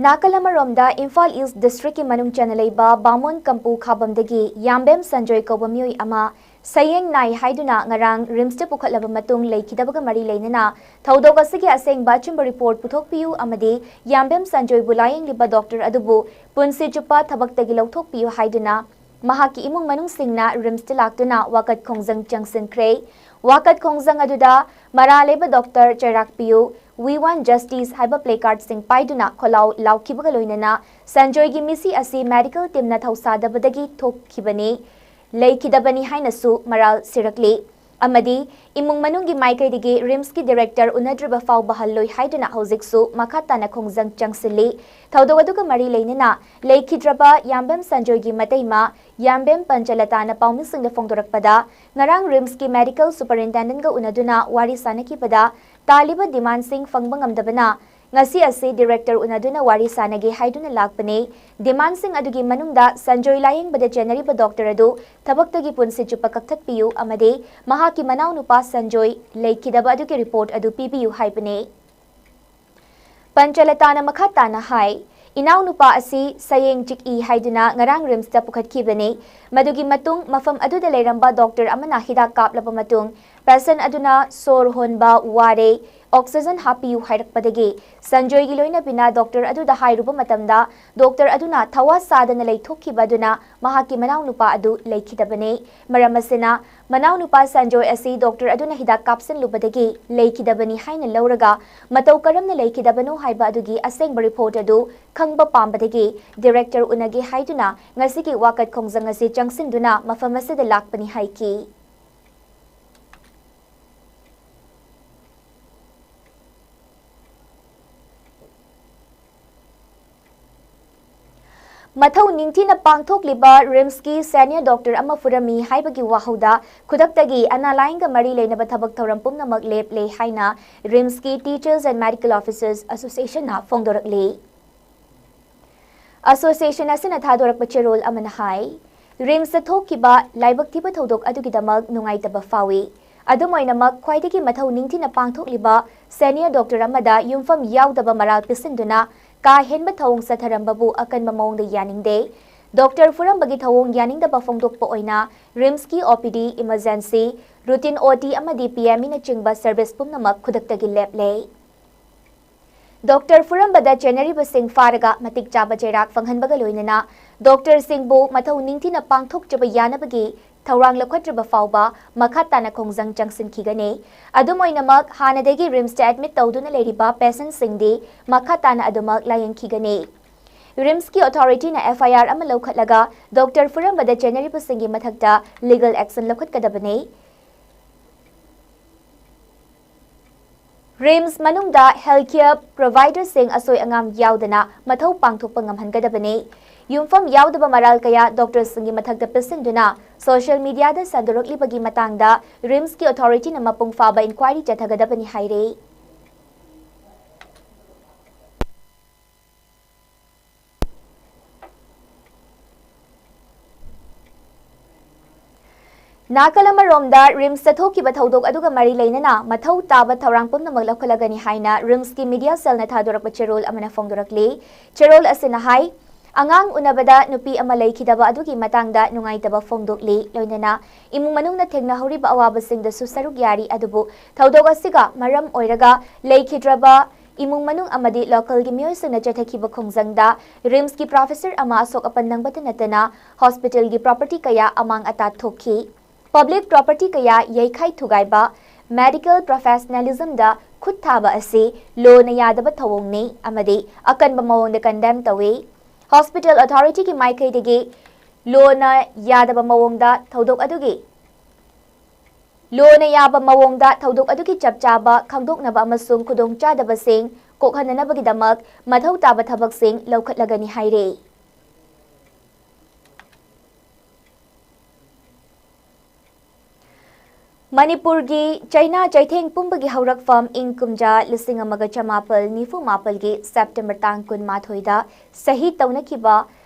ꯅꯥꯀꯜ ꯑꯃꯔꯣꯝꯗ, ꯏꯝꯐꯥꯜ ꯏꯁ ꯗꯤꯁꯇ꯭ꯔꯤꯛꯀꯤ ꯃꯅꯨꯡ ꯆꯟꯅ ꯂꯩꯕ ꯕꯥꯃꯣꯟ ꯀꯝꯄꯨ ꯈꯥꯕꯝꯗꯒꯤ ꯌꯥꯝꯕꯦꯝ ꯁꯟꯖꯣꯏ ꯀꯧꯕ ꯃꯤꯑꯣꯏ ꯑꯃ ꯁꯌꯦꯡ ꯅꯥꯏ ꯍꯥꯏꯗꯨꯅ ꯉꯔꯥꯡ ꯔꯤꯝꯁꯇ ꯄꯨꯈꯠꯂꯕ ꯃꯇꯨꯡ ꯂꯩꯈꯤꯗꯕꯒ ꯃꯔꯤ ꯂꯩꯅꯅ ꯊꯧꯗꯣꯛ ꯑꯁꯤꯒꯤ ꯑꯁꯦꯡꯕ ꯑꯆꯨꯝꯕ ꯔꯤꯄꯣꯔꯠ ꯄꯨꯊꯣꯛꯄꯤꯌꯨ ꯑꯃꯗꯤ ꯌꯥꯝꯕꯦꯝ ꯁꯟꯖꯣꯏꯕꯨ ꯂꯥꯌꯦꯡꯂꯤꯕ ꯗꯣꯛꯇꯔ ꯑꯗꯨꯕꯨ ꯄꯨꯟꯁꯤ ꯆꯨꯞꯄ ꯊꯕꯛꯇꯒꯤ ꯂꯧꯊꯣꯛꯄꯤꯌꯨ ꯍꯥꯏꯗꯨꯅ ꯃꯍꯥꯛꯀꯤ ꯏꯃꯨꯡ ꯃꯅꯨꯡꯁꯤꯡꯅ ꯔꯤꯝꯁꯇ ꯂꯥꯛꯇꯨꯅ ꯋꯥꯀꯠ ꯈꯣꯡꯖꯪ ꯆꯪꯁꯤꯟꯈ꯭ꯔꯦ꯫ ꯋꯥꯀꯠ ꯈꯣꯡꯖꯪ ꯑꯗꯨꯗ "ꯃꯔꯥꯜ ꯂꯩꯕ ꯗꯣꯛꯇꯔ ꯆꯩꯔꯥꯛꯄꯤꯌꯨ", "We want justice" ꯍꯥꯏꯕ ꯄ꯭ꯂꯦꯀꯥꯔꯗꯁꯤꯡ ꯄꯥꯏꯗꯨꯅ ꯈꯣꯜꯂꯥꯎ ꯂꯥꯎꯈꯤꯕꯒ ꯂꯣꯏꯅꯅ ꯁꯟꯖꯣꯏꯒꯤ ꯃꯤꯁꯤ ꯑꯁꯤ ꯃꯦꯗꯤꯀꯦꯜ ꯇꯤꯝꯅ ꯊꯧꯁꯥꯗꯕꯗꯒꯤ ꯊꯣꯛꯈꯤꯕꯅꯤ, ꯂꯩꯈꯤꯗꯕꯅꯤ ꯍꯥꯏꯅꯁꯨ ꯃꯔꯥꯜ ꯁꯤꯔꯛꯂꯤ꯫ ꯑꯃꯗꯤ ꯏꯃꯨꯡ ꯃꯅꯨꯡꯒꯤ ꯃꯥꯏꯀꯩꯗꯒꯤ ꯔꯤꯝꯁꯀꯤ ꯗꯤꯔꯦꯛꯇꯔ ꯎꯅꯗ꯭ꯔꯤꯕ ꯐꯥꯎꯕ ꯍꯜꯂꯣꯏ ꯍꯥꯏꯗꯨꯅ ꯍꯧꯖꯤꯛꯁꯨ ꯃꯈꯥ ꯇꯥꯅ ꯈꯣꯡꯖꯪ ꯆꯪꯁꯤꯜꯂꯤ꯫ ꯊꯧꯗꯣꯛ ꯑꯗꯨꯒ ꯃꯔꯤ ꯂꯩꯅꯅ ꯂꯩꯈꯤꯗ꯭ꯔꯕ ꯌꯥꯝꯕꯦꯝ ꯁꯟꯖꯣꯏꯒꯤ ꯃꯇꯩꯃ ꯌꯥꯝꯕꯦꯝ ꯄꯟꯆꯂꯇꯥꯅ ꯄꯥꯎꯃꯤꯁꯤꯡꯗ ꯐꯣꯡꯗꯣꯔꯛꯄꯗ, ꯉꯔꯥꯡ ꯔꯤꯝꯁꯀꯤ ꯃꯦꯗꯤꯀꯦꯜ ꯁꯨꯄꯔꯤꯟꯇꯦꯟꯗꯦꯟꯠꯒ ꯎꯅꯗꯨꯅ ꯋꯥꯔꯤ ꯁꯥꯅꯈꯤꯕꯗ ꯇꯥꯜꯂꯤꯕ ꯗꯤꯃꯥꯟꯁꯤꯡ ꯐꯪꯕ ꯉꯝꯗꯕꯅ ꯉꯁꯤ ꯑꯁꯤ ꯗꯤꯔꯦꯛꯇꯔ ꯎꯅꯗꯨꯅ ꯋꯥꯔꯤ ꯁꯥꯅꯒꯦ ꯍꯥꯏꯗꯨꯅ ꯂꯥꯛꯄꯅꯤ꯫ ꯗꯤꯃꯥꯟꯁꯤꯡ ꯑꯗꯨꯒꯤ ꯃꯅꯨꯡꯗ ꯁꯟꯖꯣꯏ ꯂꯥꯌꯦꯡꯕꯗ ꯆꯦꯟꯅꯔꯤꯕ ꯗꯣꯛꯇꯔ ꯑꯗꯨ ꯊꯕꯛꯇꯒꯤ ꯄꯨꯟꯁꯤ ꯆꯨꯞꯄ ꯀꯛꯊꯠꯄꯤꯌꯨ ꯑꯃꯗꯤ ꯃꯍꯥꯛꯀꯤ ꯃꯅꯥꯎꯅꯨꯄꯥ ꯁꯟꯖꯣꯏ ꯂꯩꯈꯤꯗꯕ ꯑꯗꯨꯒꯤ ꯔꯤꯄꯣꯔꯠ ꯑꯗꯨ ꯄꯤꯕꯤꯌꯨ ꯍꯥꯏꯕꯅꯤ꯫ ꯄꯟꯆꯂꯇꯥꯅ ꯃꯈꯥ ꯇꯥꯅ ꯍꯥꯏ, ꯏꯅꯥꯎꯅꯨꯄꯥ ꯑꯁꯤ ꯁꯌꯦꯡ ꯆꯤꯛꯏ ꯍꯥꯏꯗꯨꯅ ꯉꯔꯥꯡ ꯔꯤꯝꯁꯇ ꯄꯨꯈꯠꯈꯤꯕꯅꯤ꯫ ꯃꯗꯨꯒꯤ ꯃꯇꯨꯡ ꯃꯐꯝ ꯑꯗꯨꯗ ꯂꯩꯔꯝꯕ ꯗꯣꯛꯇꯔ ꯑꯃꯅ ꯍꯤꯗꯥꯛ ꯀꯥꯞꯂꯕ ꯃꯇꯨꯡ ꯄꯦꯁꯦꯟ ꯑꯗꯨꯅ ꯁꯣꯔ ꯍꯣꯟꯕ ꯋꯥꯔꯦ, ꯑꯣꯛꯁꯤꯖꯟ ꯍꯥꯞꯄꯤꯌꯨ ꯍꯥꯏꯔꯛꯄꯗꯒꯤ ꯁꯟꯖꯣꯏꯒꯤ ꯂꯣꯏꯅꯕꯤꯅ ꯗꯣꯛꯇꯔ ꯑꯗꯨꯗ ꯍꯥꯏꯔꯨꯕ ꯃꯇꯝꯗ, ꯗꯣꯛꯇꯔ ꯑꯗꯨꯅ ꯊꯋꯥ ꯁꯥꯗꯅ ꯂꯩꯊꯣꯛꯈꯤꯕ ꯑꯗꯨꯅ ꯃꯍꯥꯛꯀꯤ ꯃꯅꯥꯎꯅꯨꯄꯥ ꯑꯗꯨ ꯂꯩꯈꯤꯗꯕꯅꯤ꯫ ꯃꯔꯝ ꯑꯁꯤꯅ, ꯃꯅꯥꯎꯅꯨꯄꯥ ꯁꯟꯖꯣꯏ ꯑꯁꯤ ꯗꯣꯛꯇꯔ ꯑꯗꯨꯅ ꯍꯤꯗꯥꯛ ꯀꯥꯞꯁꯤꯜꯂꯨꯕꯗꯒꯤ ꯂꯩꯈꯤꯗꯕꯅꯤ ꯍꯥꯏꯅ ꯂꯧꯔꯒ, ꯃꯇꯧ ꯀꯔꯝꯅ ꯂꯩꯈꯤꯗꯕꯅꯣ ꯍꯥꯏꯕ ꯑꯗꯨꯒꯤ ꯑꯁꯦꯡꯕ ꯔꯤꯄꯣꯔꯠ ꯑꯗꯨ ꯈꯪꯕ ꯄꯥꯝꯕꯗꯒꯤ ꯗꯤꯔꯦꯛꯇꯔ ꯎꯅꯒꯦ ꯍꯥꯏꯗꯨꯅ ꯉꯁꯤꯒꯤ ꯋꯥꯀꯠ ꯈꯣꯡꯖꯪ ꯑꯁꯤ ꯆꯪꯁꯤꯟꯗꯨꯅ ꯃꯐꯝ ꯑꯁꯤꯗ ꯂꯥꯛꯄꯅꯤ ꯍꯥꯏꯈꯤ꯫ ꯃꯊꯧ ꯅꯤꯡꯊꯤꯅ ꯄꯥꯡꯊꯣꯛꯂꯤꯕ ꯔꯤꯝꯁꯀꯤ ꯁꯦꯅꯤꯌꯔ ꯗꯣꯛꯇꯔ ꯑꯃ ꯐꯨꯔꯝꯃꯤ ꯍꯥꯏꯕꯒꯤ ꯋꯥꯍꯧꯗ ꯈꯨꯗꯛꯇꯒꯤ ꯑꯅꯥ ꯂꯥꯏꯌꯦꯡꯒ ꯃꯔꯤ ꯂꯩꯅꯕ ꯊꯕꯛ ꯊꯧꯔꯝ ꯄꯨꯝꯅꯃꯛ ꯂꯦꯞꯂꯦ ꯍꯥꯏꯅ ꯔꯤꯝꯁꯀꯤ Teachers and Medical Officers Associationꯅ ꯐꯣꯡꯗꯣꯔꯛꯂꯤ꯫ ꯑꯦꯁꯣꯁꯤꯌꯦꯁꯟ ꯑꯁꯤꯅ ꯊꯥꯗꯣꯔꯛꯄ ꯆꯦꯔꯣꯜ ꯑꯃꯅ ꯍꯥꯏ, ꯔꯤꯝꯁꯇ ꯊꯣꯛꯈꯤꯕ ꯂꯥꯏꯕꯛ ꯊꯤꯕ ꯊꯧꯗꯣꯛ ꯑꯗꯨꯒꯤꯗꯃꯛ ꯅꯨꯡꯉꯥꯏꯇꯕ ꯐꯥꯎꯏ꯫ ꯑꯗꯨꯝ ꯑꯣꯏꯅꯃꯛ, ꯈ꯭ꯋꯥꯏꯗꯒꯤ ꯃꯊꯧ ꯅꯤꯡꯊꯤꯅ ꯄꯥꯡꯊꯣꯛꯂꯤꯕ ꯁꯦꯅꯤꯌꯔ ꯗꯣꯛꯇꯔ ꯑꯃꯗ ꯌꯨꯝꯐꯝ ꯌꯥꯎꯗꯕ ꯃꯔꯥꯜ ꯄꯤꯁꯤꯟꯗꯨꯅ ꯀꯥ ꯍꯦꯟꯕ ꯊꯧꯑꯣꯡ ꯆꯠꯊꯔꯝꯕꯕꯨ ꯑꯀꯟꯕ ꯃꯑꯣꯡꯗ ꯌꯥꯅꯤꯡꯗꯦ꯫ ꯗꯣꯛꯇꯔ ꯐꯨꯔꯝꯕꯒꯤ ꯊꯧꯑꯣꯡ ꯌꯥꯅꯤꯡꯗꯕ ꯐꯣꯡꯗꯣꯛꯄ ꯑꯣꯏꯅ ꯔꯤꯝꯁꯀꯤ OPD, emergency, routine OT ꯑꯃꯗꯤ PMEꯅꯆꯤꯡꯕ ꯁꯔꯚꯤꯁ ꯄꯨꯝꯅꯃꯛ ꯈꯨꯗꯛꯇꯒꯤ ꯂꯦꯞꯂꯦ꯫ ꯗꯣꯛꯇꯔ ꯐꯨꯔꯝꯕꯗ ꯆꯦꯟꯅꯔꯤꯕꯁꯤꯡ ꯐꯥꯔꯒ ꯃꯇꯤꯛ ꯆꯥꯕ ꯆꯩꯔꯥꯛ ꯐꯪꯍꯟꯕꯒ ꯂꯣꯏꯅꯅ ꯗꯣꯛꯇꯔꯁꯤꯡꯕꯨ ꯃꯊꯧ ꯅꯤꯡꯊꯤꯅ ꯄꯥꯡꯊꯣꯛꯆꯕ ꯌꯥꯅꯕꯒꯤ ꯊꯧꯔꯥꯡ ꯂꯧꯈꯠꯇ꯭ꯔꯤꯕ ꯐꯥꯎꯕ ꯃꯈꯥ ꯇꯥꯅ ꯈꯣꯡꯖꯪ ꯆꯪꯁꯤꯟꯈꯤꯒꯅꯤ꯫ ꯑꯗꯨꯝ ꯑꯣꯏꯅꯃꯛ, ꯍꯥꯟꯅꯗꯒꯤ ꯔꯤꯝꯁꯇ ꯑꯦꯗꯃꯤꯠ ꯇꯧꯗꯨꯅ ꯂꯩꯔꯤꯕ ꯄꯦꯁꯦꯟꯠꯁꯤꯡꯗꯤ ꯃꯈꯥ ꯇꯥꯅ ꯑꯗꯨꯃꯛ ꯂꯥꯌꯦꯡꯈꯤꯒꯅꯤ꯫ ꯔꯤꯝꯁꯀꯤ ꯑꯣꯊꯣꯔꯤꯇꯤꯅ FIR ꯑꯃ ꯂꯧꯈꯠꯂꯒ ꯗꯣꯛꯇꯔ ꯐꯨꯔꯝꯕꯗ ꯆꯦꯟꯅꯔꯤꯕꯁꯤꯡꯒꯤ ꯃꯊꯛꯇ ꯂꯤꯒꯦꯜ ꯑꯦꯛꯁꯟ ꯂꯧꯈꯠꯀꯗꯕꯅꯤ꯫ ꯔꯤꯝꯁ ꯃꯅꯨꯡꯗ ꯍꯦꯜꯊ ꯀꯦꯌꯔ ꯄ꯭ꯔꯣꯚꯥꯏꯗꯔꯁꯤꯡ ꯑꯁꯣꯏ ꯑꯉꯥꯝ ꯌꯥꯎꯗꯅ ꯃꯊꯧ ꯄꯥꯡꯊꯣꯛꯄ ꯉꯝꯍꯟꯒꯗꯕꯅꯤ꯫ ꯌꯨꯝꯐꯝ ꯌꯥꯎꯗꯕ ꯃꯔꯥꯜ ꯀꯌꯥ ꯗꯣꯛꯇꯔꯁꯤꯡꯒꯤ ꯃꯊꯛꯇ ꯄꯤꯁꯤꯟꯗꯨꯅ ꯁꯣꯁꯤꯌꯦꯜ ꯃꯤꯗꯤꯌꯥꯗ ꯁꯟꯗꯣꯔꯛꯂꯤꯕꯒꯤ ꯃꯇꯥꯡꯗ ꯔꯤꯝꯁꯀꯤ ꯑꯣꯊꯣꯔꯤꯇꯤꯅ ꯃꯄꯨꯡ ꯐꯥꯕ ꯏꯟꯀ꯭ꯋꯥꯏꯔꯤ ꯆꯠꯊꯒꯗꯕꯅꯤ ꯍꯥꯏꯔꯤ꯫ ꯅꯥꯀꯜ ꯑꯃꯔꯣꯝꯗ, ꯔꯤꯝꯁꯇ ꯊꯣꯛꯈꯤꯕ ꯊꯧꯗꯣꯛ ꯑꯗꯨꯒ ꯃꯔꯤ ꯂꯩꯅꯅ ꯃꯊꯧ ꯇꯥꯕ ꯊꯧꯔꯥꯡ ꯄꯨꯝꯅꯃꯛ ꯂꯧꯈꯠꯂꯒꯅꯤ ꯍꯥꯏꯅ ꯔꯤꯝꯁꯀꯤ ꯃꯤꯗꯤꯌꯥ ꯁꯦꯜꯅ ꯊꯥꯗꯣꯔꯛꯄ ꯆꯦꯔꯣꯜ ꯑꯃꯅ ꯐꯣꯡꯗꯣꯔꯛꯂꯤ꯫ ꯆꯦꯔꯣꯜ ꯑꯁꯤꯅ ꯍꯥꯏ, ꯑꯉꯥꯡ ꯎꯅꯕꯗ ꯅꯨꯄꯤ ꯑꯃ ꯂꯩꯈꯤꯗꯕ ꯑꯗꯨꯒꯤ ꯃꯇꯥꯡꯗ ꯅꯨꯡꯉꯥꯏꯇꯕ ꯐꯣꯡꯗꯣꯛꯂꯤ꯫ ꯂꯣꯏꯅꯅ ꯏꯃꯨꯡ ꯃꯅꯨꯡꯅ ꯊꯦꯡꯅꯍꯧꯔꯤꯕ ꯑꯋꯥꯕꯁꯤꯡꯗꯁꯨ ꯁꯔꯨꯛ ꯌꯥꯔꯤ꯫ ꯑꯗꯨꯕꯨ ꯊꯧꯗꯣꯛ ꯑꯁꯤꯒ ꯃꯔꯝ ꯑꯣꯏꯔꯒ ꯂꯩꯈꯤꯗ꯭ꯔꯕ ꯏꯃꯨꯡ ꯃꯅꯨꯡ ꯑꯃꯗꯤ ꯂꯣꯀꯦꯜꯒꯤ ꯃꯤꯑꯣꯏꯁꯤꯡꯅ ꯆꯠꯊꯈꯤꯕ ꯈꯣꯡꯖꯪꯗ ꯔꯤꯝꯁꯀꯤ ꯄ꯭ꯔꯣꯐꯦꯁꯔ ꯑꯃ ꯑꯁꯣꯛ ꯑꯄꯟ ꯅꯪꯕꯇ ꯅꯠꯇꯅ ꯍꯣꯁꯄꯤꯇꯥꯜꯒꯤ ꯄ꯭ꯔꯣꯄꯔꯇꯤ ꯀꯌꯥ ꯑꯃꯥꯡ ꯑꯇꯥ ꯊꯣꯛꯈꯤ꯫ ꯄꯕ꯭ꯂꯤꯛ ꯄ꯭ꯔꯣꯄꯔꯇꯤ ꯀꯌꯥ ꯌꯩꯈꯥꯏ ꯊꯨꯒꯥꯏꯕ, ꯃꯦꯗꯤꯀꯦꯜ ꯄ꯭ꯔꯣꯐꯦꯁꯅꯦꯂꯤꯖꯝꯗ ꯈꯨꯠ ꯊꯥꯕ ꯑꯁꯤ ꯂꯣꯅ ꯌꯥꯗꯕ ꯊꯧꯑꯣꯡꯅꯤ ꯑꯃꯗꯤ ꯑꯀꯟꯕ ꯃꯑꯣꯡꯗ ꯀꯟꯗꯦꯝ ꯇꯧꯏ꯫ ꯍꯣꯁꯄꯤꯇꯥꯜ ꯑꯣꯊꯣꯔꯤꯇꯤꯒꯤ ꯃꯥꯏꯀꯩꯗꯒꯤ ꯂꯣꯅ ꯌꯥꯗꯕ ꯃꯑꯣꯡꯗ ꯊꯧꯗꯣꯛ ꯑꯗꯨꯒꯤ ꯂꯣꯅ ꯌꯥꯕ ꯃꯑꯣꯡꯗ ꯊꯧꯗꯣꯛ ꯑꯗꯨꯒꯤ ꯆꯞ ꯆꯥꯕ ꯈꯪꯗꯣꯛꯅꯕ ꯑꯃꯁꯨꯡ ꯈꯨꯗꯣꯡꯆꯥꯗꯕꯁꯤꯡ ꯀꯣꯛꯍꯟꯅꯅꯕꯒꯤꯗꯃꯛ ꯃꯊꯧ ꯇꯥꯕ ꯊꯕꯛꯁꯤꯡ ꯂꯧꯈꯠꯂꯒꯅꯤ ꯍꯥꯏꯔꯤ꯫ ꯃꯅꯤꯄꯨꯔꯒꯤ ꯆꯩꯅꯥ ꯆꯩꯊꯦꯡ ꯄꯨꯝꯕꯒꯤ ꯍꯧꯔꯛꯐꯝ ꯏꯪ ꯀꯨꯝꯖꯥ ꯂꯤꯁꯤꯡ ꯑꯃꯒ ꯆꯃꯥꯄꯜ ꯅꯤꯐꯨ ꯃꯥꯄꯜꯒꯤ ꯁꯦꯞꯇꯦꯝꯕꯔ ꯇꯥꯡ ꯀꯨꯟꯃꯥꯊꯣꯏꯗ ꯁꯍꯤꯗ ꯇꯧꯅꯈꯤꯕ